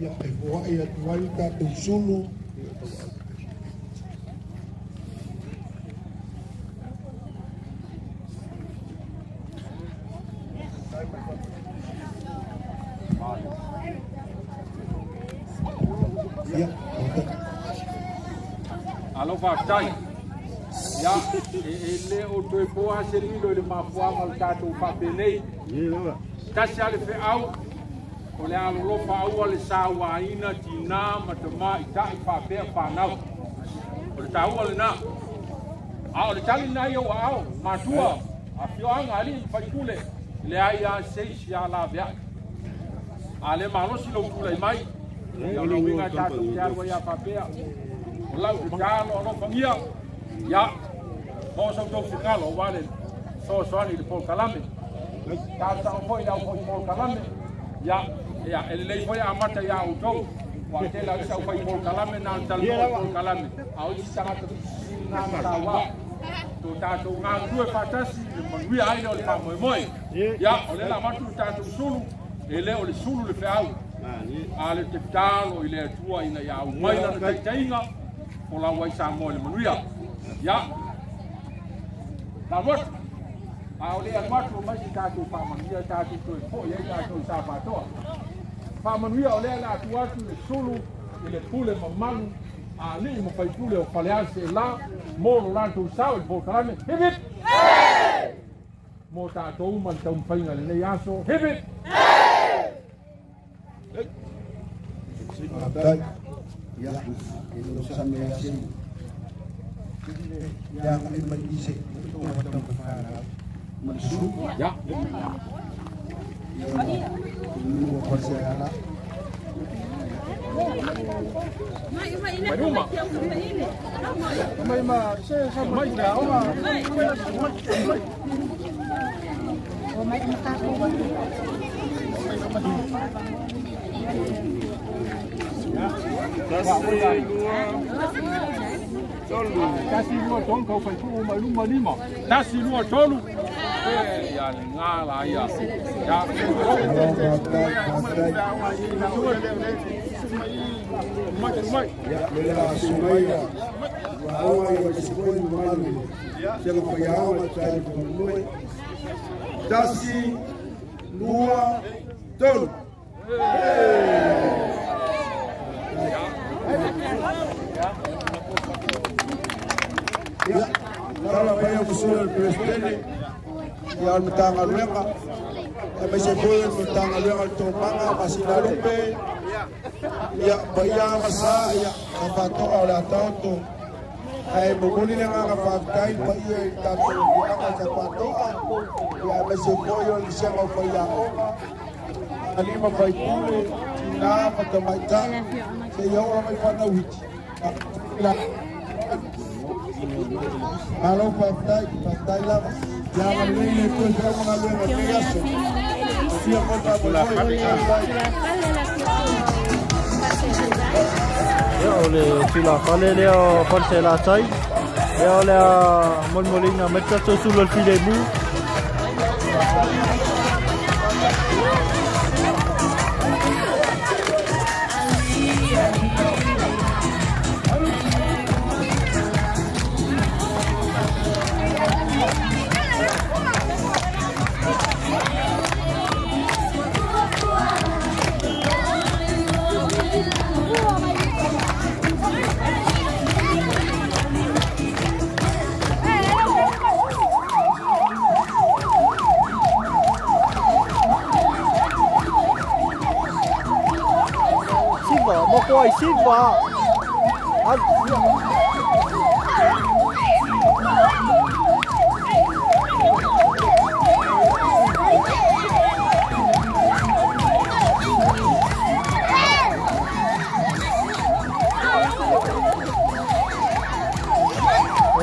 Ia e foai atu ai tatou sulu. Ia,
alo faafetai. Ia, e le o toe poa se lilo i le mafuaga o le tatou faapenei. Tasi a le feau, o le alolofa aua le sauaina tinā ma tamaitai faapea fanau. O le taua lenā. A o le tali lena ia ua ao, matua, afioaga alii ma faipule, leai a seisi a laveai. A le malosi lou tulai mai, ia o le uiga tatou te alu ai a faapea. O lau tatalo alofagia, ia, mo sau tou finagalo aua le soasoani i le polokalame. Talosaga foi i le au foi polokalame, ia, ia, e lelei foi amata ia outou. Ua tele au isi au fai polokalame na o le talanoa i polokalame. A o isi tagata fisifili na ma taua. To tatou galulue faatasi le manuia ai lea o le faamoemoe. Ia, o lea la avatu le tatou sulu, e le o le sulu le feau. A le tatalo i le Atua ina ia aumai lana taitaiga, o lau ai Samoa i le manuia. Ia, la atu. A o le alu atu o mai se tatou faamanuia, tatou toe foi ai tatou i Safatoa. Faamanuia o lea le atu atu le sulu i le pule mamalu a alii ma faipule o Faleaseela mo lo latou sao i le polokalame. Hip hip! Mo tatou ma le taumafaiga i lenei aso. Hip hip!
Faafetai. Ia, e le o same ase. Ia agai mai i se ma le sulu.
Ya.
Ia, ua Faleaseela.
Mai luma. Mai ma se sa mai te aoga. Mai.
O mai
Tasi, lua, tolu. Tasi, lua, tolu, kau fai tuu mai luma lima. Tasi, lua, tolu. E, ia le ngā la ia. Ia. Mai, mai.
Ia, le la sumaia. Ua aoga ia mai se foi mamalu. Sela faiaoga tai faamoemoe. Tasi, lua, tolu. Ia, tala mai o musula le Peresetene, ia o le Matagaluega, aemaise foi o le Matagaluega o le Toomaga ma Sinalupe, ia, paia ma sa, ia, ka faatoa o le ataoto. Ae momoli le agaga faafetai i le paia i le tatou afioaga i Safaatoa, ia aemaise foi o le vasega o faiaoga, alii ma faipule, tina ma tamaitai, seia oo lava i fanau iti. Malo faafetai, faafetai lava. Ia agalelei le Atua i feau ma galuega o lenei aso. Manuia foi le faamoemoe. Faafetai.
Ia, o le tulafale lea o Faleseelatai. Ia, o le a molimoliina mai le tatou sulu o le filemu. Siva, moko ai Siva.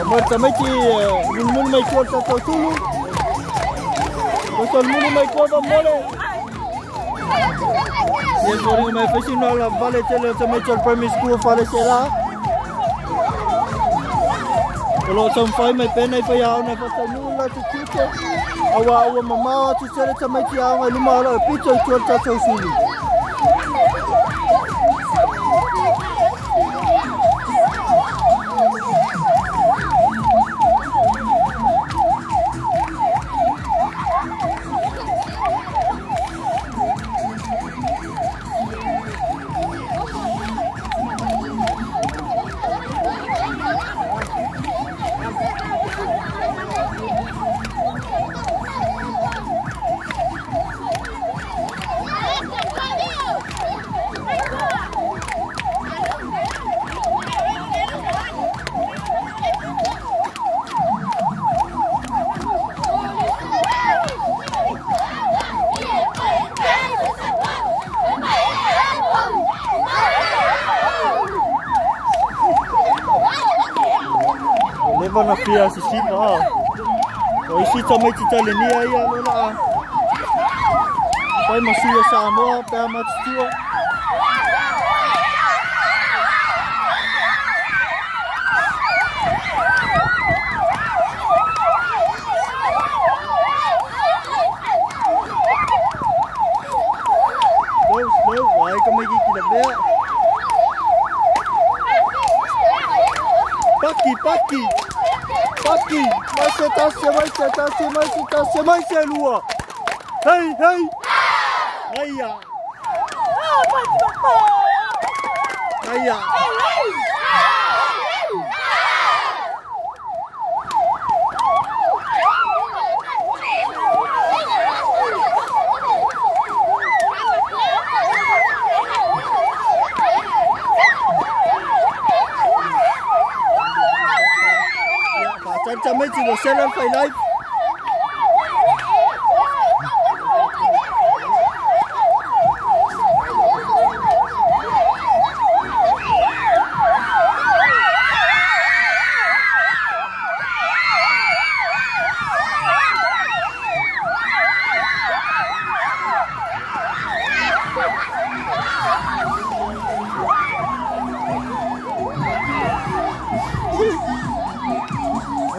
Mo tamaiti munumunu mai tua le tatou sulu. O solomunu mai tua va mole. Ia foliga mai fai sina la vale tele o tamaiti o le primary school o Falesela. O lo o taumafai mai pea nai faiaoga e faataunuu le latou tiute. Aua ua mamao atu tele tamaiti aoga i luma o lau pito i tua le tatou sulu. Ua leva ona fia sisiva a. O isi tamaiti talenia ia lola a. Pai ma sui o Samoa pe a matutua. Slow, slow, wai ka mai ki la mea. Paki, paki. Paki, mai se tasi, mai se tasi, mai se tasi, mai se lua. Hei, hei. Aia. Aia. Faatalitamaiti ua sela le failai.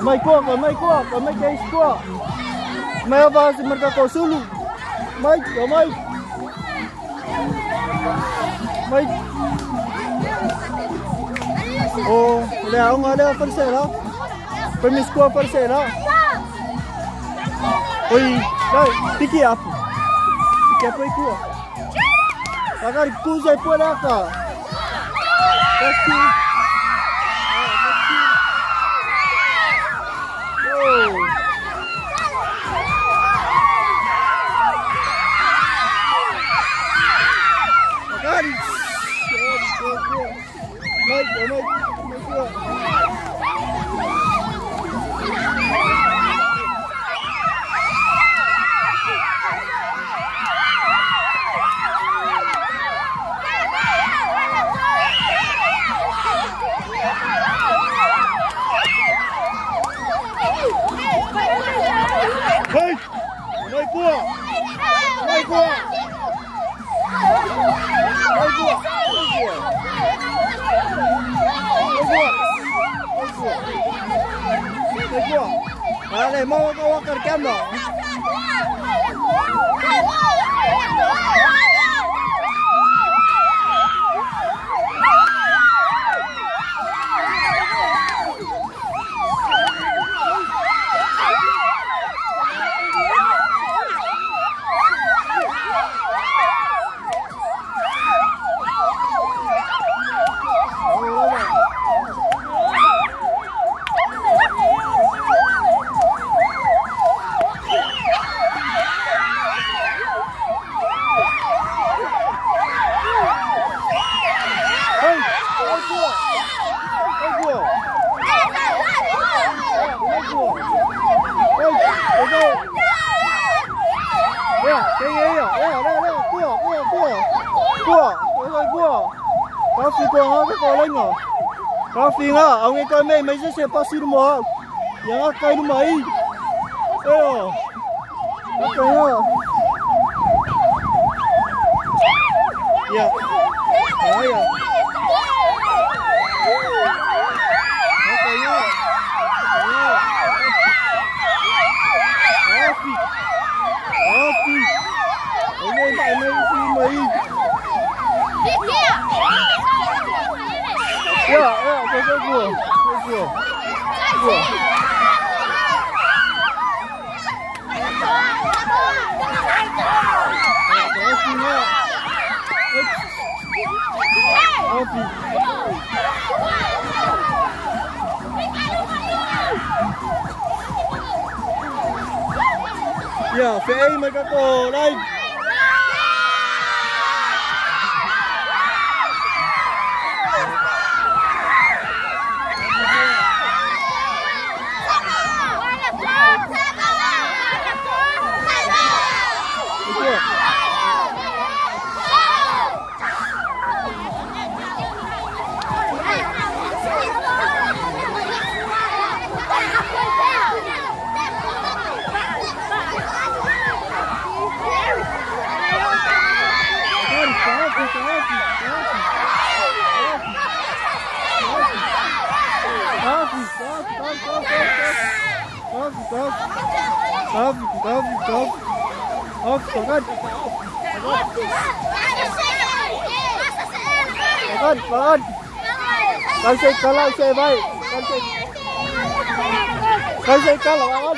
Mai kua, ka mai kua, ka mai ke isi kua. Mai ava si marka ko sulu. Mai, ka mai. Mai. O, le aoga lea Falesela. Primary school Falesela. Oi, lai, piki apu. Piki apu i kua. Kakari kusa i pua lea ka. Kasi. Kakari. Mai, mai, mai kua. Hey! Mai kua! Mai kua! Mai kua! Mai kua! Mai kua! Mai kua! Ale, mau ka wakar kama. Hey, mai kua! Mai kua! Mai kua! Hey, okay. Ya, cái gì vậy? Ya, đây đây, cua, cua, cua. Cua, ôi cua. Có phi cua ha, cái cua lên ngỏ. Có phi ngã, ông ấy coi mày mấy sẽ bao siêu mà. Yang cái nó mày. Ê oh. Cái ha. Ya. Ya ya. Cái nha. Afi. Afi. Ông ấy tại mày phi mày. Ya, ya, cái cái cua, cái cua. Cua. Afi nha. Afi. Ya, phê mai các cô đây. Makan, makan. Kau saya kalah saya baik. Kau saya kalah makan.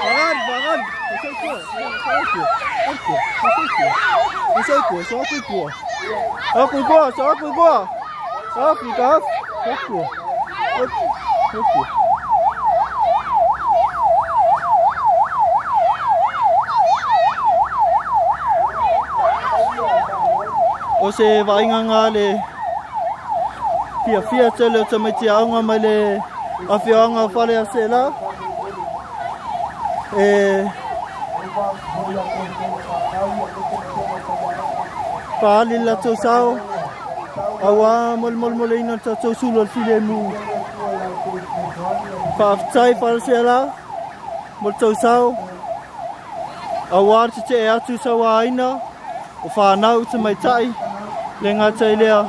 Makan, makan. Kau saya kuah, saya kuah, saya kuah. Aku kuah, saya kuah. Aku kuah, aku. Aku. O se vaaiga nga le fiafia tele o tamaiti aoga mai le afioaga o Faleaseela e paali le latou sao auā molemolemoleina le tatou sulu o le filemu. Faafetai Faleaseela mo le tou sao aua le tetee atu i sauaina o fanau tamaitai le gata i lea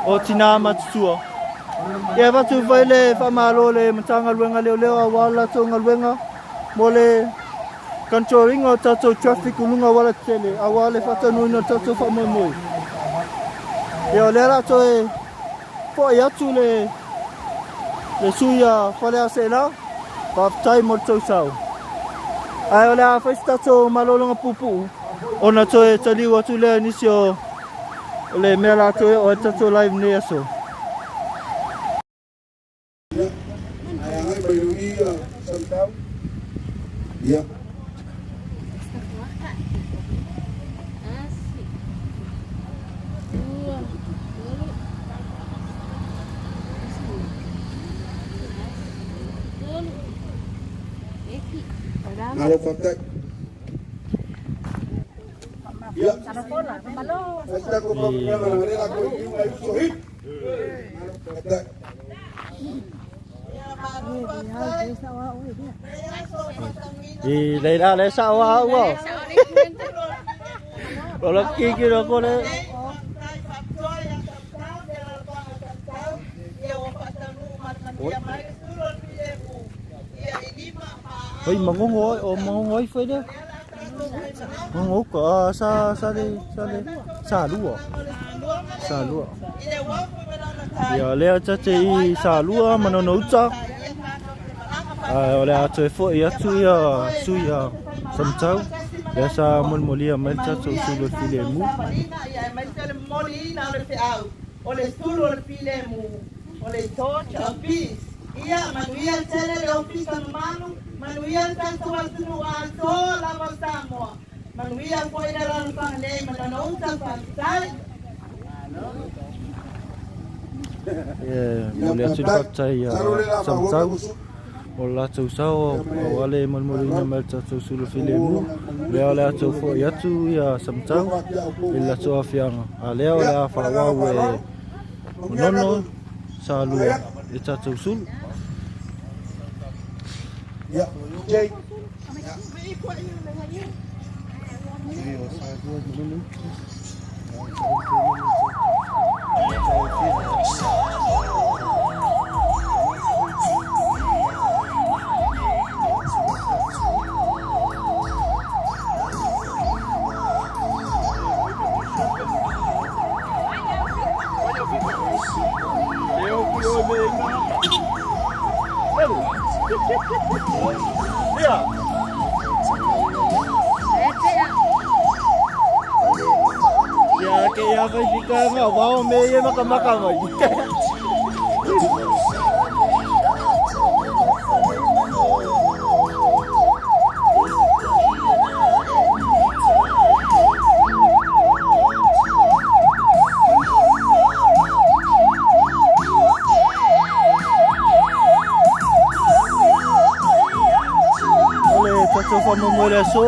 o tina matutua. Ia avatu foi le faamalo i le Matagaluega Leoleo aua le latou galuega mo le control ina o tatou traffic i luga o auala tetele aua le faataunuuina o le tatou faamoemoe. Ia o lea o le a toe foi atu le le sui a Faleaseela, faafetai mo le tou sao. Ae o le a fai se tatou malologa puupuu ona toe taliu atu lea i nisi o le mea la toe oo ai le tatou live i lenei aso.
Ia, ae agai mai i ia Samatau. Ia. Malo faafetai. Ia. Fai tatou faamanuiaga na lea latou i liu mai uso hip. Malo faafetai.
I leila le sa wa wa. O la ki ki ro ko le. Oi mangongo ai o mangongo ai foi lea. Mangongo ka ah, sa sa le sa le sa lua. Sa lua. Ia lea tate i sa lua manono uta. Ae o le a toe foi atu ia sui a Samatau. Lea sa molimoli mai le tatou sulu o le filemu.
O le sulu o le filemu, o le torch of peace. Ia manuia tele le ofisa mamalu, manuia le tatou atunuu atoa lava o Samoa, manuia foi le alaalafaga nei ma lana uta, faafetai.
E momoli atu le faafetai ia Samatau o le latou sao aua le molimoliina mai o le tatou sulu filemu. Lea o le a tou foi atu ia Samatau i le latou aafiaga, a lea o le a faaauau e Manono Salua le tatou sulu.
Ia, Jake.
Ia ke ia fai fika nga wao me ye maka maka mai. O le tatou faamoemoe le aso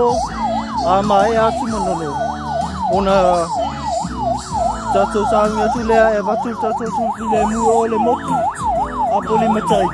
a maea atu Manono ona tatou sauni atu lea e avatu le tatou sulu filemu o le motu a Polimatai.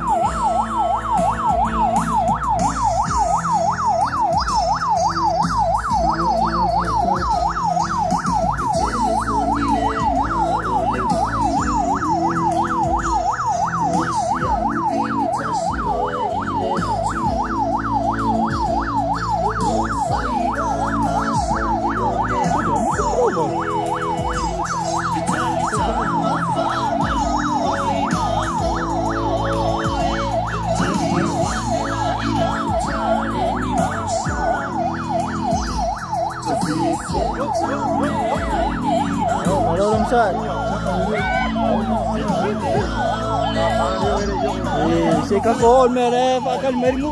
Malo lamsat. Eh, se ka ko on me le fa ka me mu.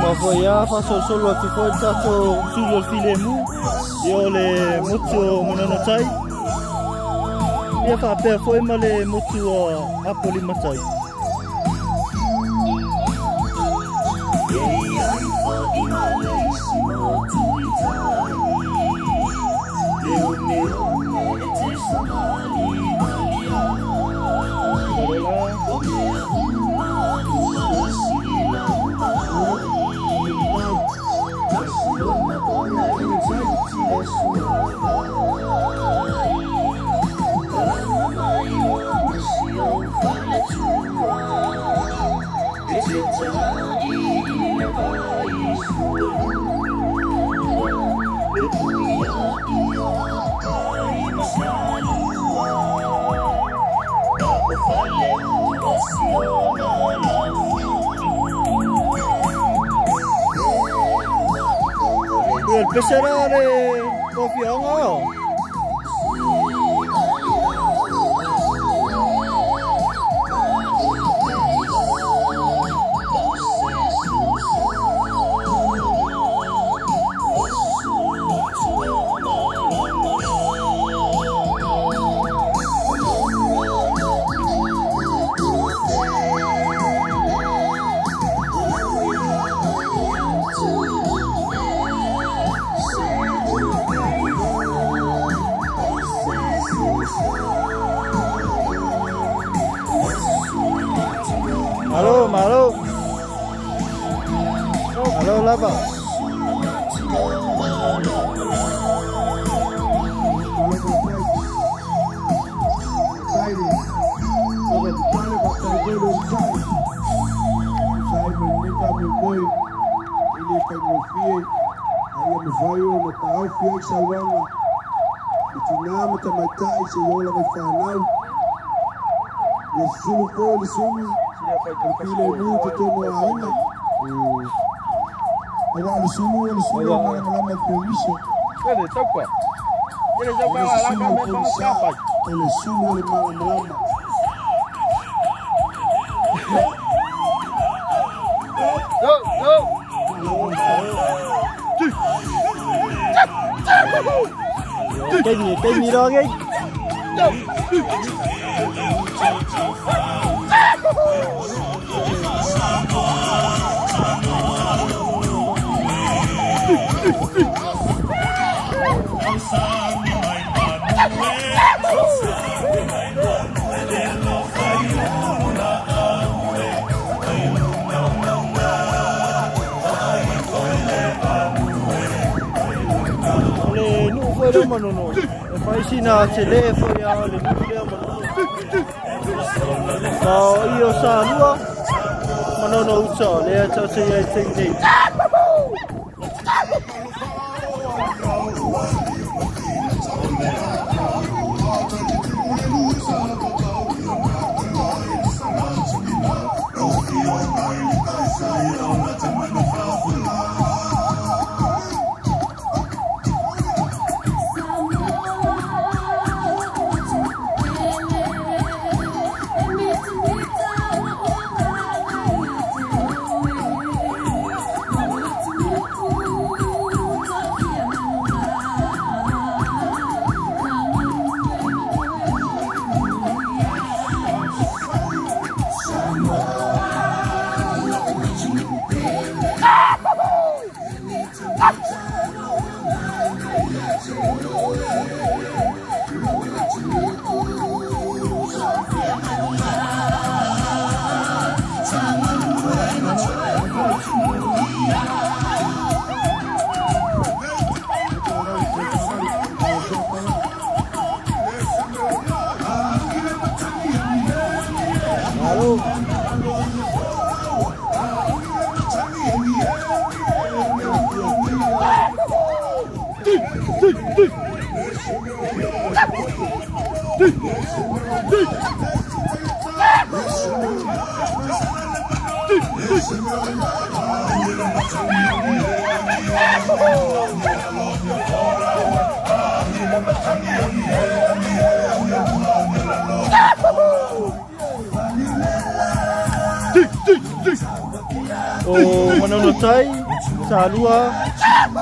Ma foi a faasolosolo atu foi le tatou sulu o le filemu ia o le motu o Manono Tai. Ia faapea foi ma le motu o Apolima-tai. Ia le pese la le tofiaoga o. Malo, malo. Malo lava. Cái gì đó cái. O le nuu foi lea o Manono, e fai sina tele foi a le nuu lea o Manono. Ma o i o Salua, Manono uta, lea tatou te i ai i le taimi nei. O Manono Tai, Salua,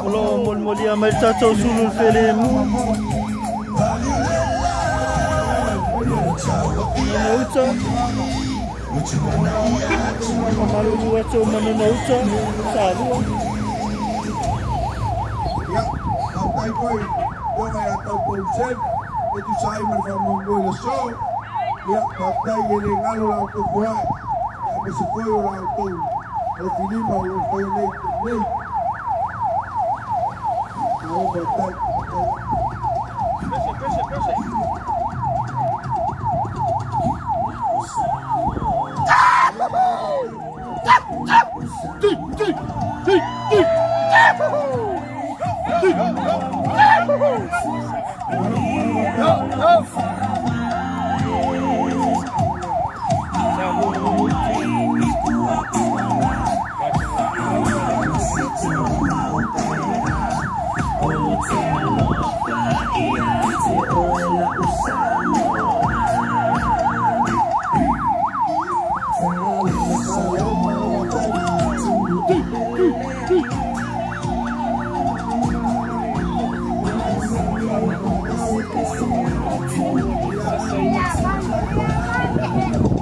o lo o molimolia mai le tatou sulu i le felemu. Uta. Faamalulu atu o Manono Uta, Salua.
Ia, faafetai foi afioga ia Taupou Sen e tusa ai ma le faamoemoe i le aso. Ia, faafetai e le galo la outou foai, aemaise foi o la outou alofilima o lo o faia nei i le taimi nei. Malo faafetai.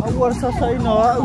Aua le sasaina o au.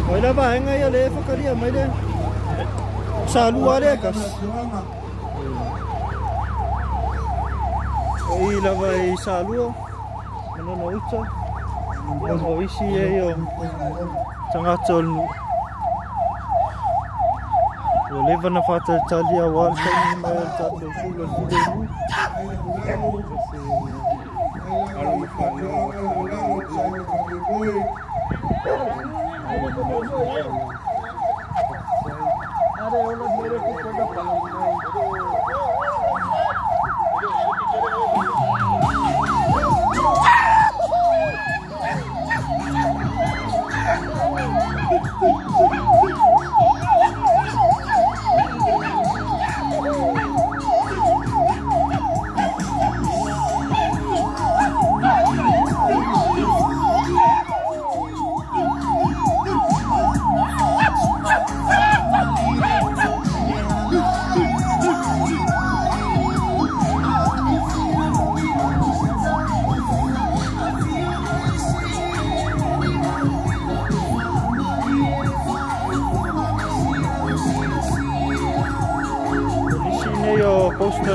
O ai la vaega ia lea e whakaria mai le Salua lea kasi. O i lava i Salua, Manono Uta, o isi e o tagata o le nuu. Ua leva na whātalitali a wā le taimi mai o le tātou sulu o le filemu.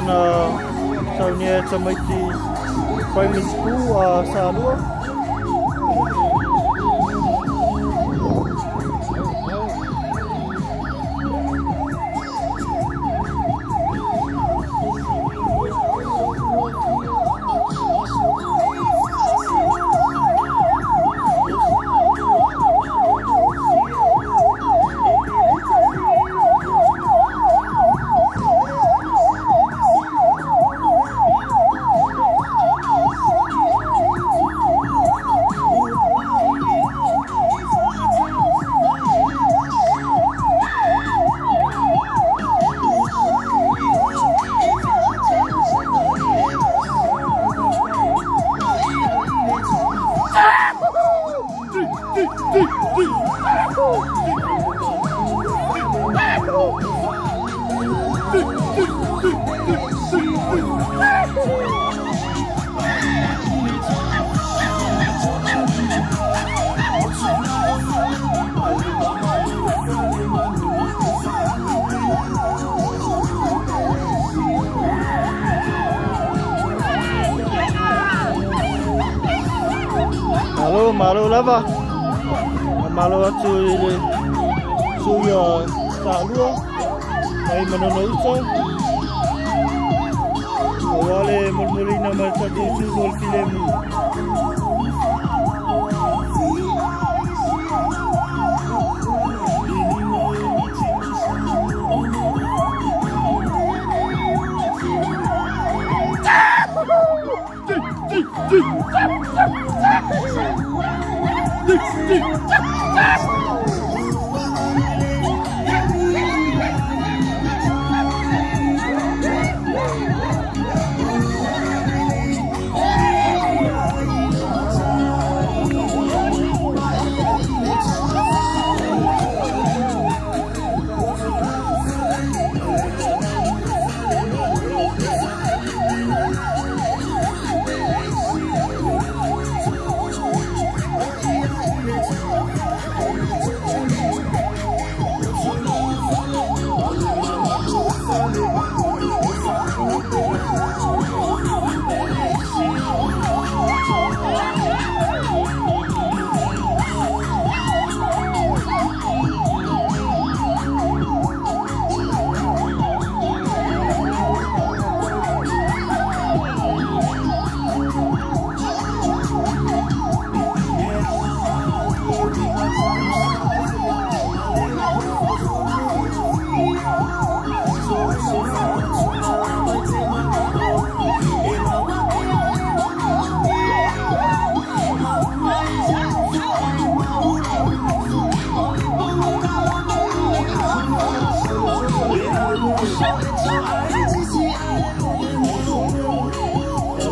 ona saunia e tamaiti primary school a Salua. Malo, malo lava. Malo atu i le sui o Sa'alua mai Manono Uta. Aua le molimoliina mai le tatou sulu o le filemu.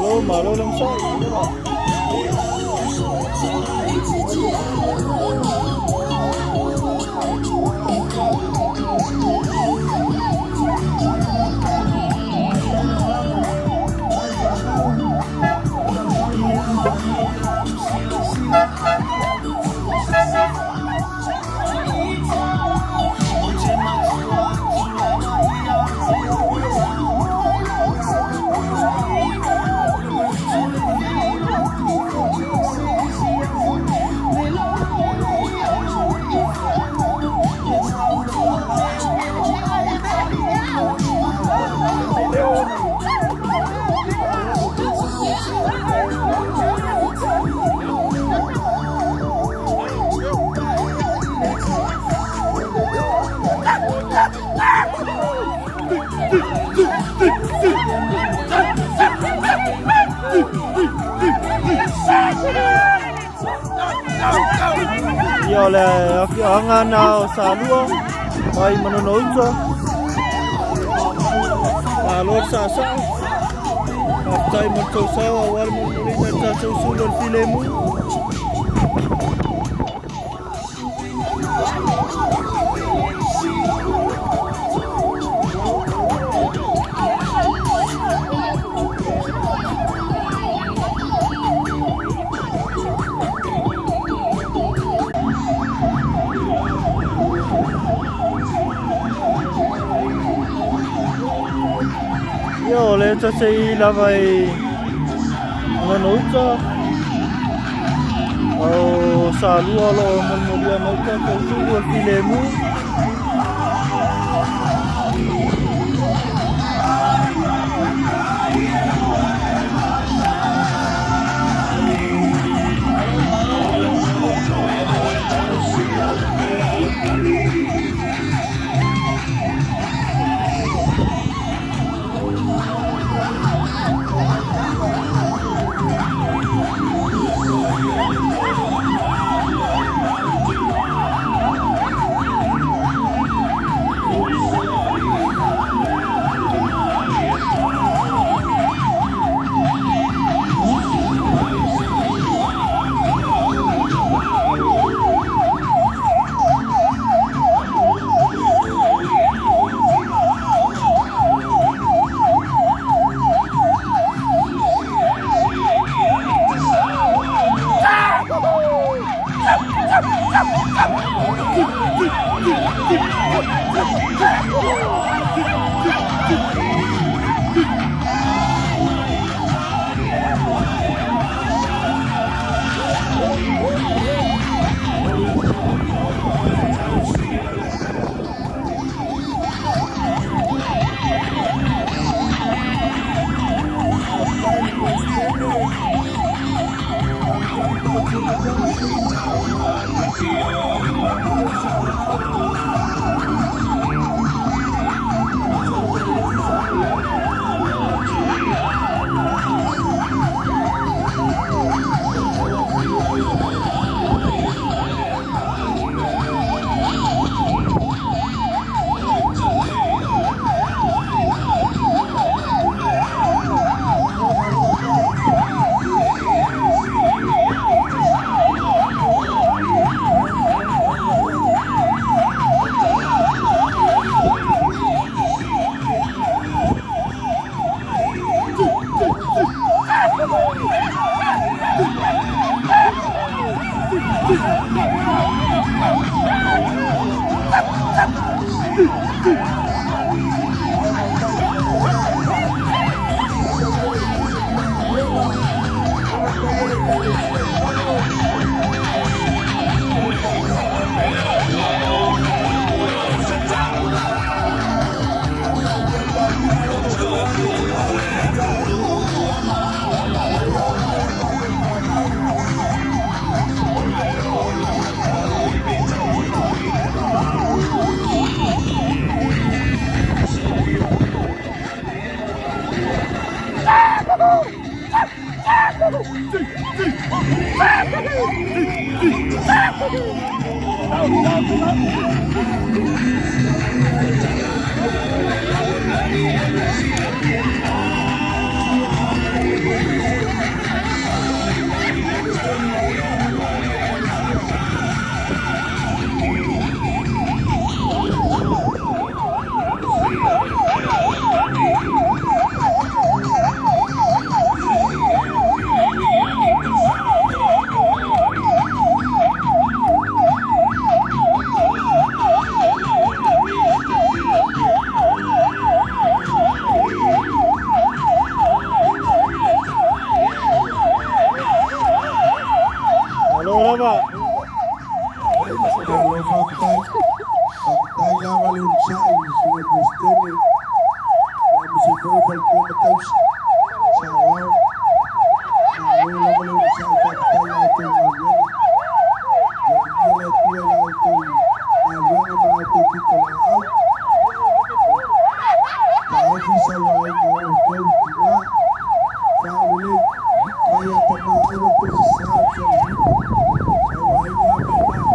Malo, malo lang siya. Ia o le afioaga na o Salua mai Manono Uta. Malo le saasaa. Faafetai mo le tou sao aua le molimolina i le tatou sulu o le filemu. Ia o lea ta te i lava i Manono uta o Salua o loo molimoli mai tatou sulu o le filemu. Malo lava.
Malo faafetai. Faafetai lava le onosai i le Susuga Peresetene aemaise foi o faletua ma tausi saoao. Malo lava le onosai, faafetai i la outou galuega. Ia viia le Atua i la outou galuega ma la outou pitolaau. Taofi sauaina o outou i tina. Saolelei mai a tamā aua le toe sasā le fesoasoani. Sauaina mea na.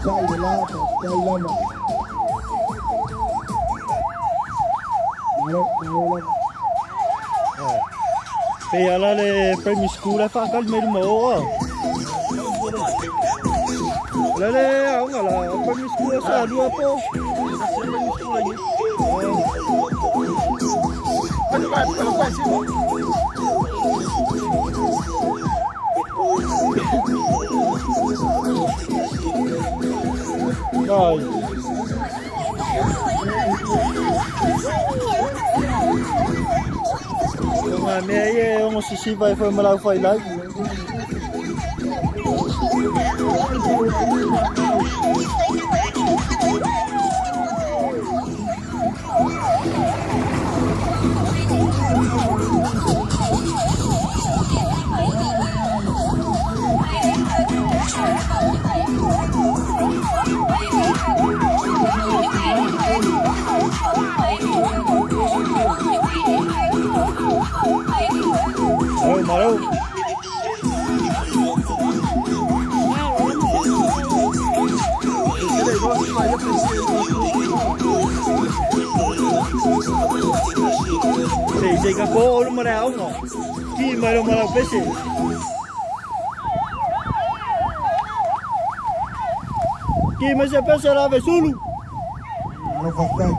Faafetai le la, faafetai lava. Malo, malo lava.
Pe ala le primary school e whaakali mai luma oa. La le aoga la primary school o sa lua po. Dai. O ngā mea ia e ongo sisiva e whai malau whai lai. Marau, marau. Sei, sei ka ko olu mara aonga. Ki mai ro marau pese. Ki mai se pese la ve sulu.
Malo faafetai.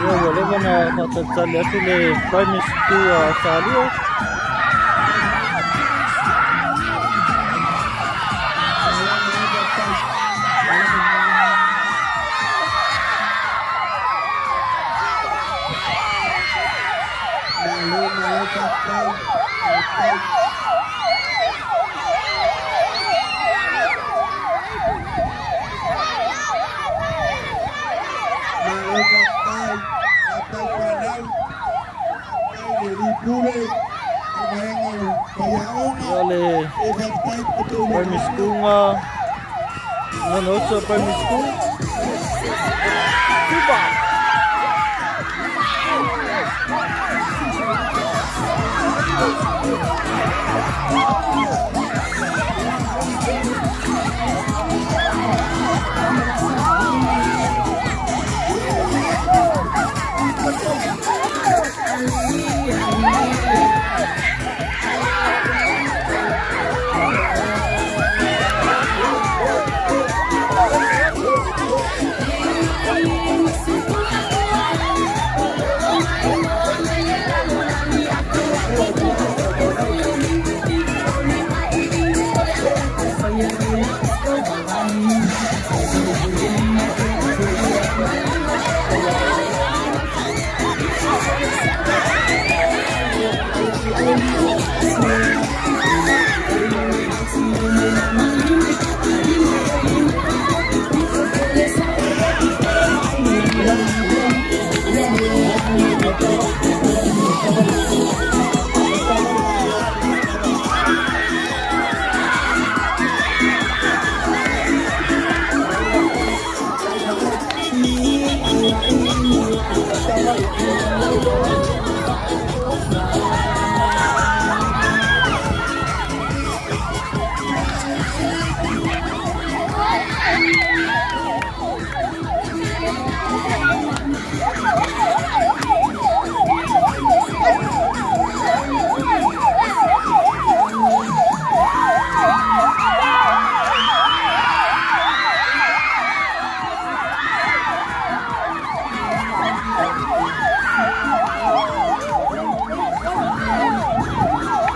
Ia ua leva na faatalitali atu le primary school a Salua.
Malo, malo, faafetai. Faafetai. Malo faafetai. Faafetai fanau. Faafetai le lipule. O vaega o faiaoga.
Ia le
E faafetai te
primary school nga Ngana oto primary school. Suba.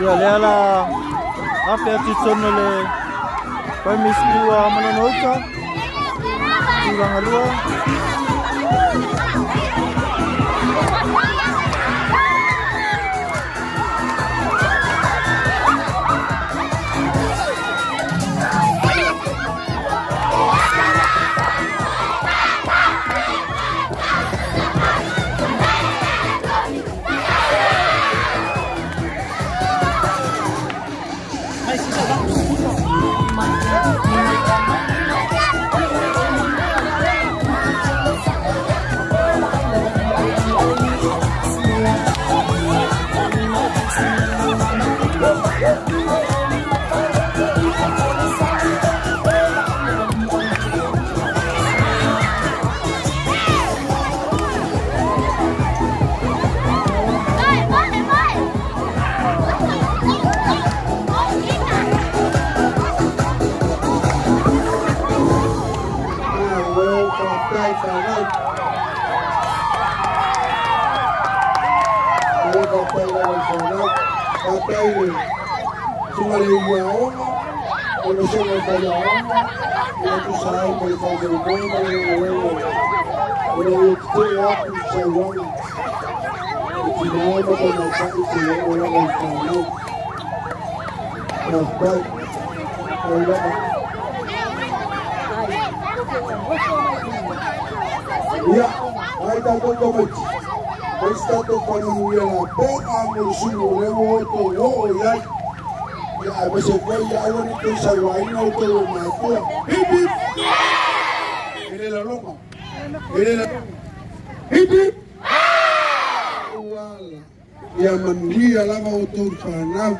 Ia lea la afe atu i totonu o le primary school a Manono Uta. Tulaga lua.
Suga le uaoga, o le soga o faiaoga, ia tusa ai ma le faamoemoe ma le galuega o le ia tetee atu i sauaga i tinā ma tamaitai seia oo lava i fanau. Faafetai. Oi lava. Ia, ai tatou tamaiti, fai se tatou faamanuia lapoa mo le sulu o lea ua outou oo i ai. Ia, aemaise foi ia aua ne i toe sauaina outou e matua. Hip hip! E le laloga. E le laloga. Hip hip! Ua ala. Ia manuia lava outou fanau.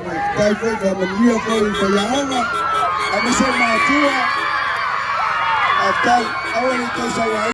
Faafetai foi, faamanuia foi i faiaoga, aemaise matua. Faafetai. Aua ne i toe sauaina.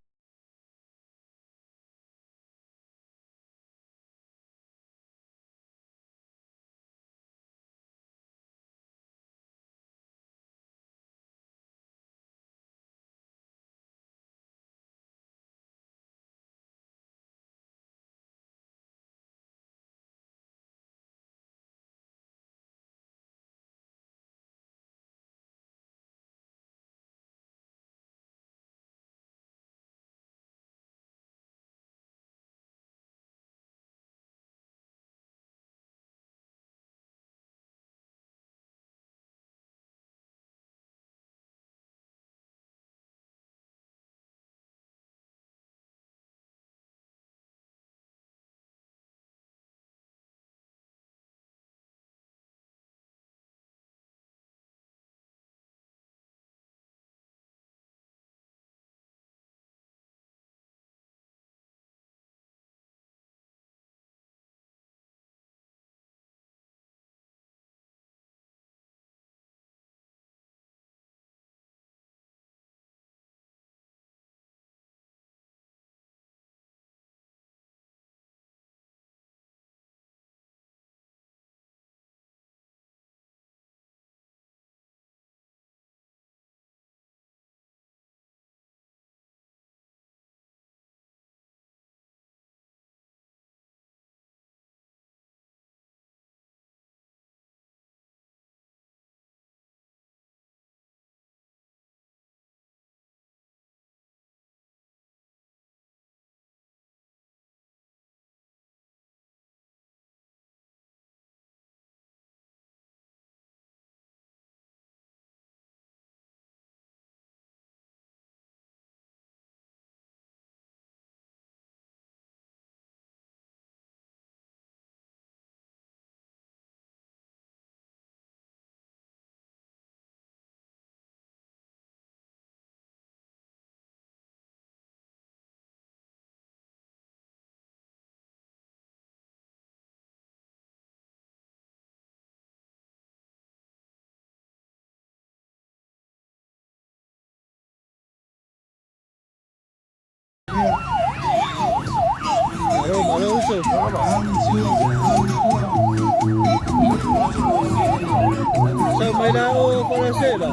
Sau mai la o Palasela.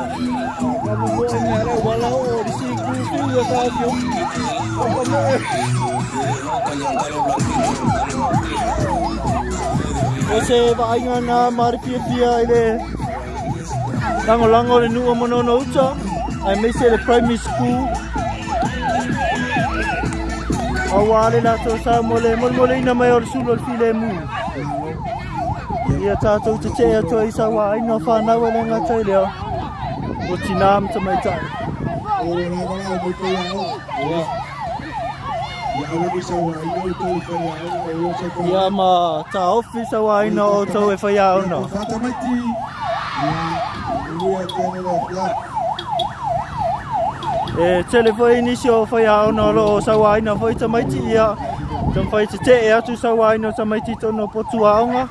Ka mo mo ni ala wala o di si ku ku ya sa fio. Ka mo. O se vaaiga na ma le fiafia i le lagolago o le nuu o Manono Uta aemaise le primary school auā le latou sa mo le molemoleina mai o le sulu o le filemu. Ia tatou tetee atu ai i sauaina o fanau e le gata i lea o tinā ma tamaitai. Ia ma taofi sauaina o outou e faiaoga. E tele foi nisi o faiaoga o lo o sauaina foi tamaiti ia taumafai tetee atu sauaina o tamaiti i totonu o potu aoga.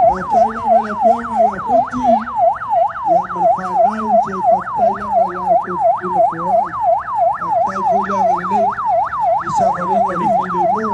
Faafetai lava i le Afioga ia Kuti, ia ma le fanau, se faafetai lava i la outou pule foai. Faafetai foi le agalelei i savaliga o le filemu.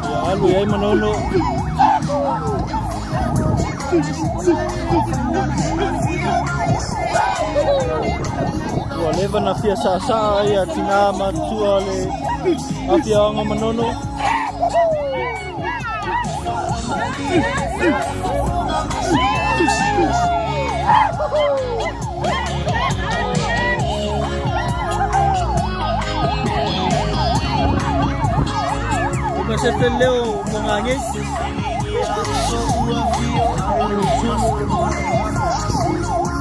Ia alu i ai Manono. Ua leva na fia saasaa ia tinā matutua o le afioaga o Manono. Uma se leo mo ngage.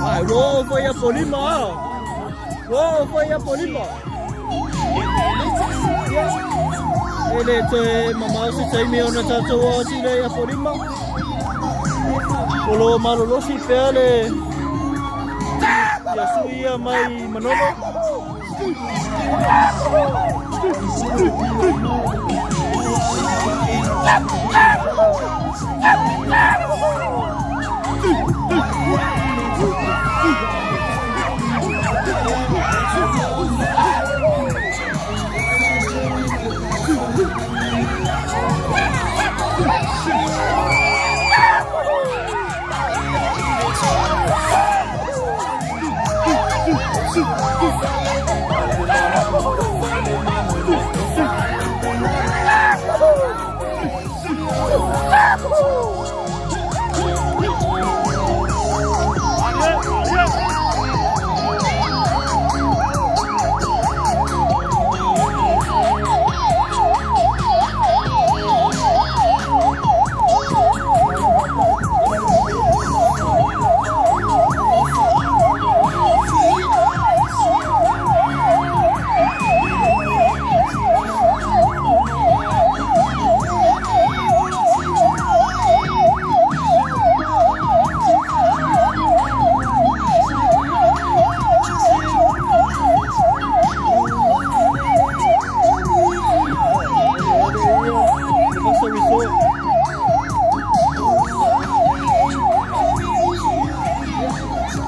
Ai, ua oo foi ia Polima. Ua oo foi ia Polima. E le toe mamao se taimi ona tatou oo atu lea ia Apolima. O lo o malolosi pea le ia sui ia mai Manono.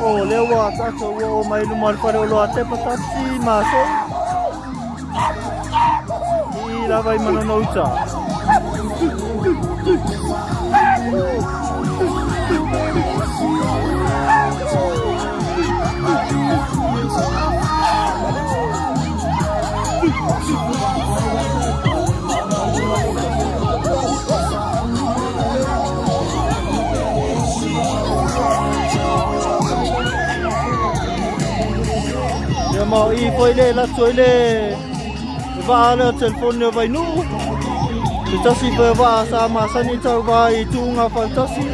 O lea ua tatou oo mai luma o le fale oloa tepa tasi masei i lava i Manono uta. Ma o i foi le alu atu ai le vaa lea o telefoni o Vainuu. Se tasi foi o vaa sa masani tauvā i tuuga faatasi.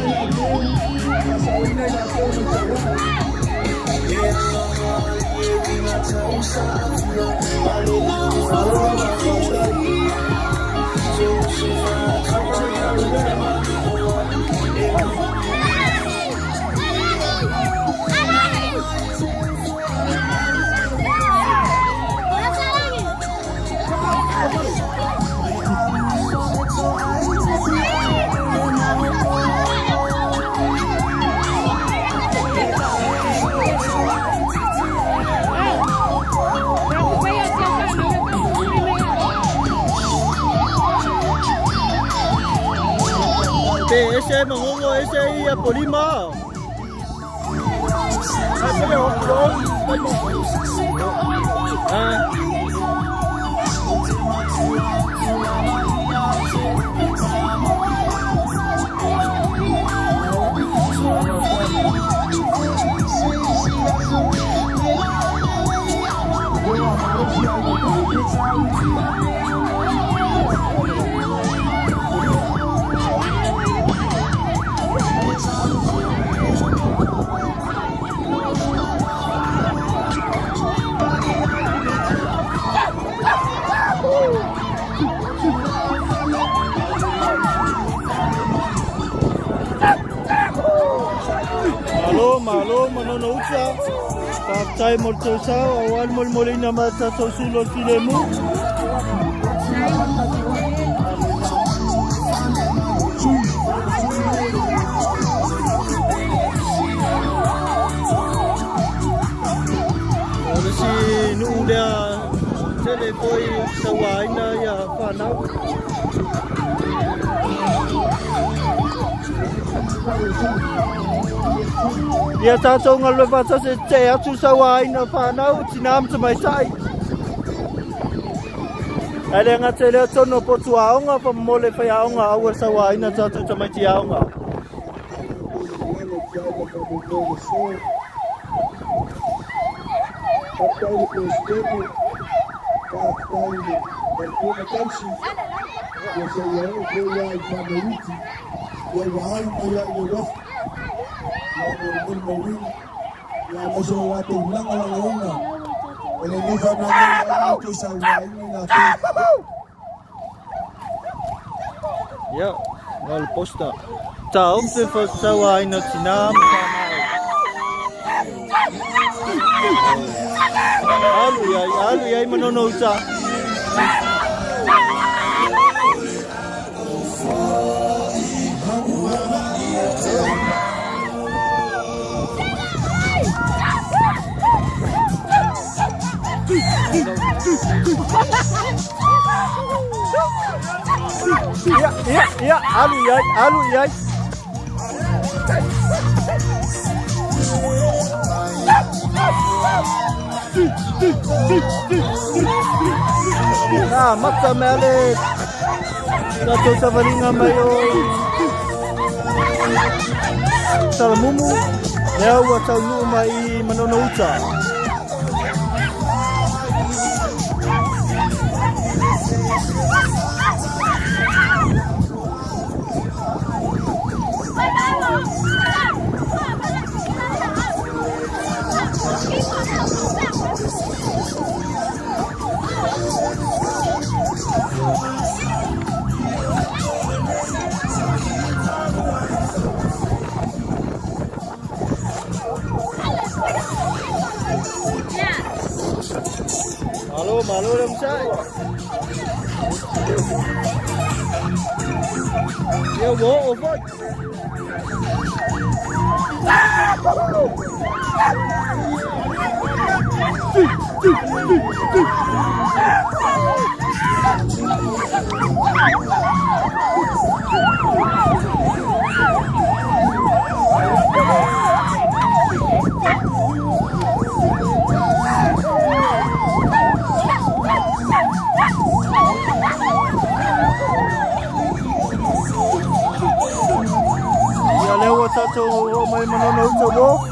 Pe ese magogo ese ia polima. Malo, malo, manono uta. Faafetai mo le tou sao, aua le molimoliina mai o tatou sulu o le filemu. O le isi nuu lea tele foi sauaina ia fanau. Ia tatou galue faatasi e tetee atu sauaina fanau, tinā ma tamaitai. Ae le gata i lea tonu o potu aoga, faamolemole faiaoga aua le sauaina tatou tamaiti aoga.
Faafetai i le Peresetene, faafetai i le Falepuana Tausi, ia seia oo foi lava i Faamaluti, ia ua alu mai lava i le uafu, ia mo le molimauina, ia aemaise o latou lagolagoina o lenei fanau ai latou sauaina i latou.
Ia, o le posta. Taofi faasauaina tinā ma fanau. Alu i ai, alu i ai manono uta. Ia, ia, ia, alu i ai, alu i ai. Na, mata mea le tatou savaliga mai o Salamumu, lea ua taunuu mai i Manono Uta. Malo, malo le masai. Ia ua oo foi. Ia lea ua tatou oo mai Manono Uta Wharf.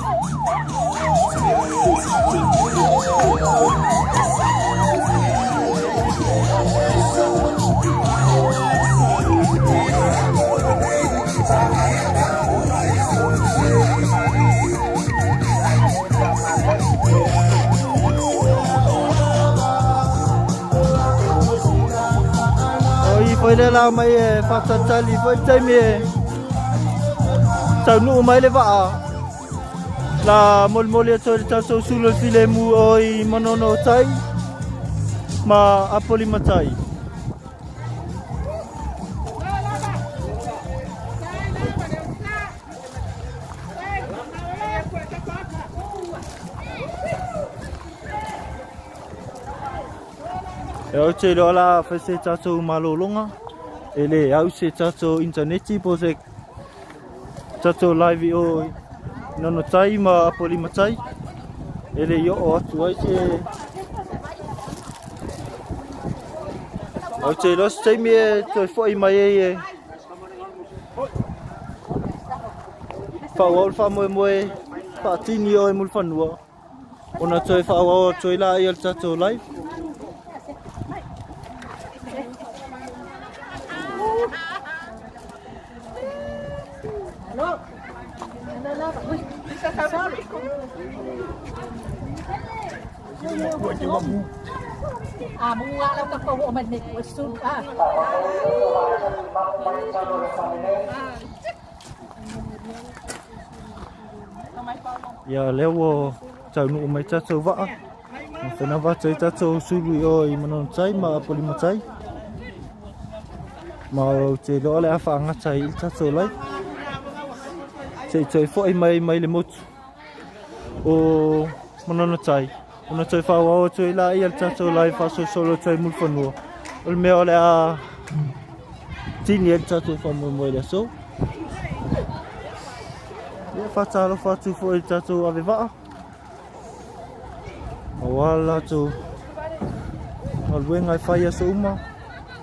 foi lea la mai e faatalitali foi le taimi e taunuu mai le vaa la molimoli atu ai le tatou sulu o le filemu o i Manono Tai ma Apolima Tai. E au te iloa la fai se tatou malologa e le au se tatou interneti po se tatou live i o Nono Tai ma Apolima Tai e le i oo atu ai se Ou te iloa se taimi e toe foi mai ai e faaauau le faamoemoe faatini o e Mulifanua ona toe faaauau atu ai laia le tatou live. Ia lea ua taunuu mai tatou vaa. Ma whenava atu ai tatou sulu i o i Manono Tai ma Apolima Tai. Ma ou te iloa o le a faagata ai i tatou live. Se i toe foi mai mai le motu o Manono Tai. Ona toe faaauau atu ai laia le tatou live faasolosolo atu ai Mulifanua. O le mea o le a tini ai le tatou faamoemoe i le aso. Ia faatalofa atu foi i le tatou avevaa. Aua le latou galuega e fai aso uma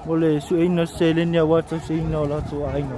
mo le sueina o se seleni aua le tausiaina o latou aiga.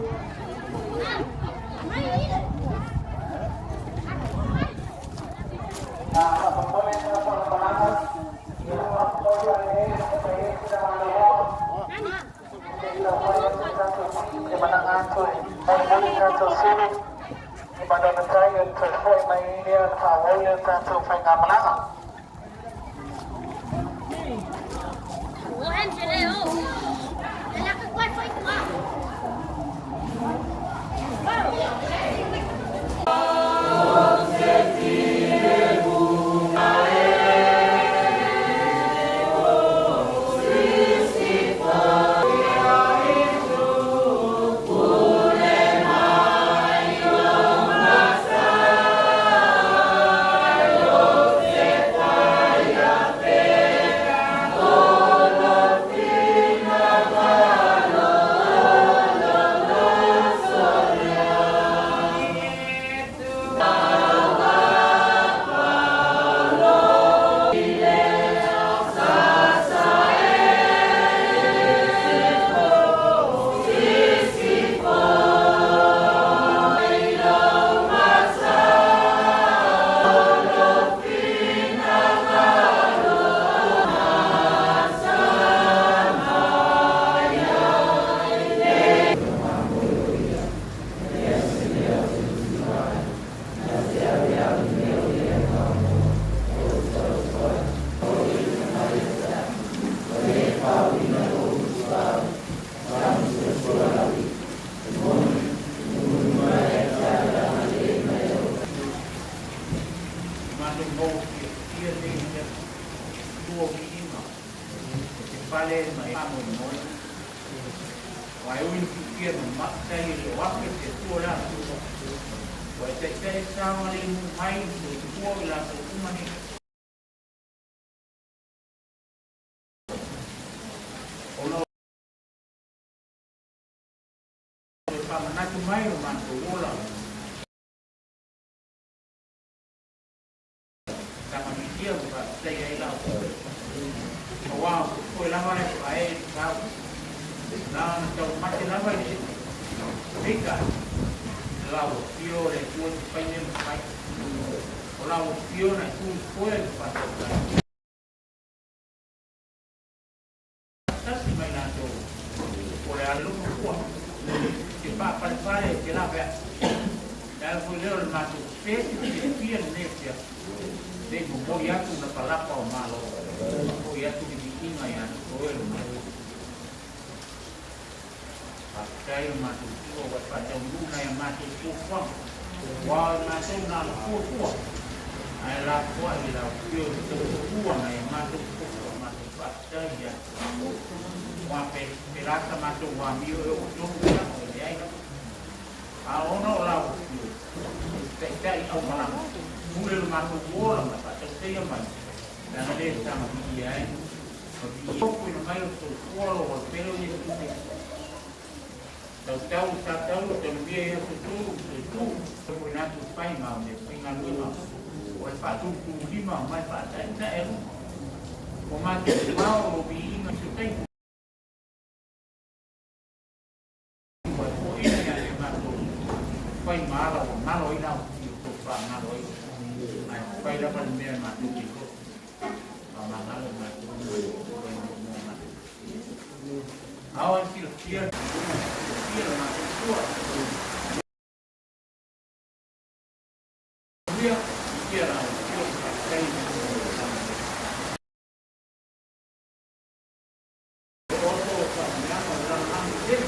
Faafetai lo matou Atua ua e faataunuu nai a matou fuafuaga, aua o i matou na ona fuafua, ae lafoai i lau Afio i le tautuua nai a matou fuafua. Matou faafetai ia te oe. Aua pe, pe la sa matou amio e oo tonu ia, e leai lava. A ona o lau Afio, e te taitai aumalaga, pule lo matou ola ma faatautaia mai, leaga le saga viia ai, ma viia ina mai o le soifua o lou Aupele o Iesu Keriso. Tautau sa tau o taumia i aso tolu toe tu ko ina tu fai ma o mea faigaluega o e faatulutululima ma e faataetae luma o matou mao o lo viiga se taimi ua e foaina ia te matou fai ma ala ua galo ai lau i o tou faagalo ai ae fai lava le mea e matou te iloa faamagalo matou ma matou matou. Ao e silafia silafia le matou tua. Ia, ia la o tio faafetai i le Oto o faamanuiaga o le lalolagi tele,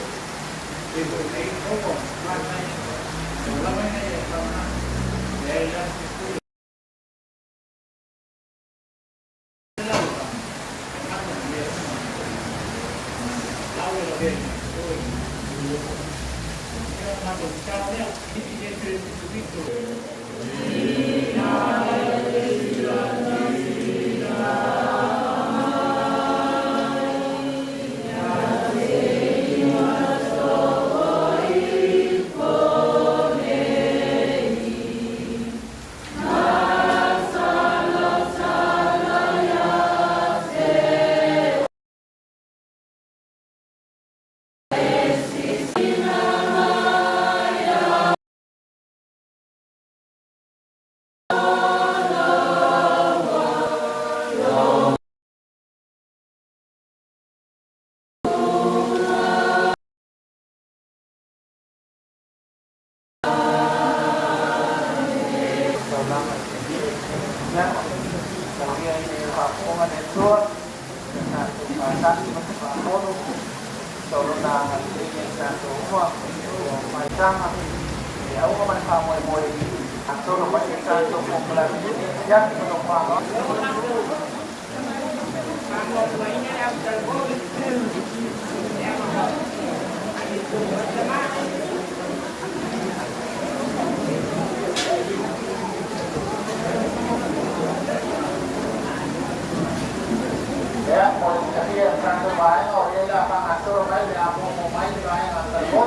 e foi nei oa matai, o lava ina ia faamagalo, leai lava se pule.
Taulaga i te Ia, taulia i le faafofoga le Atua, ia tatou faatasi ma te faatonu, tusa o Lona agalelei ia i tatou uma, o maitaga, le auga ma le faamoemoe, atonu mai le tatou polokalame i lenei afiafi ma lou faaaloalo. Ia, mo le silafia e le tatou vaega o i ai le a faagasolo mai le a muamua mai le vaega a Salomoni.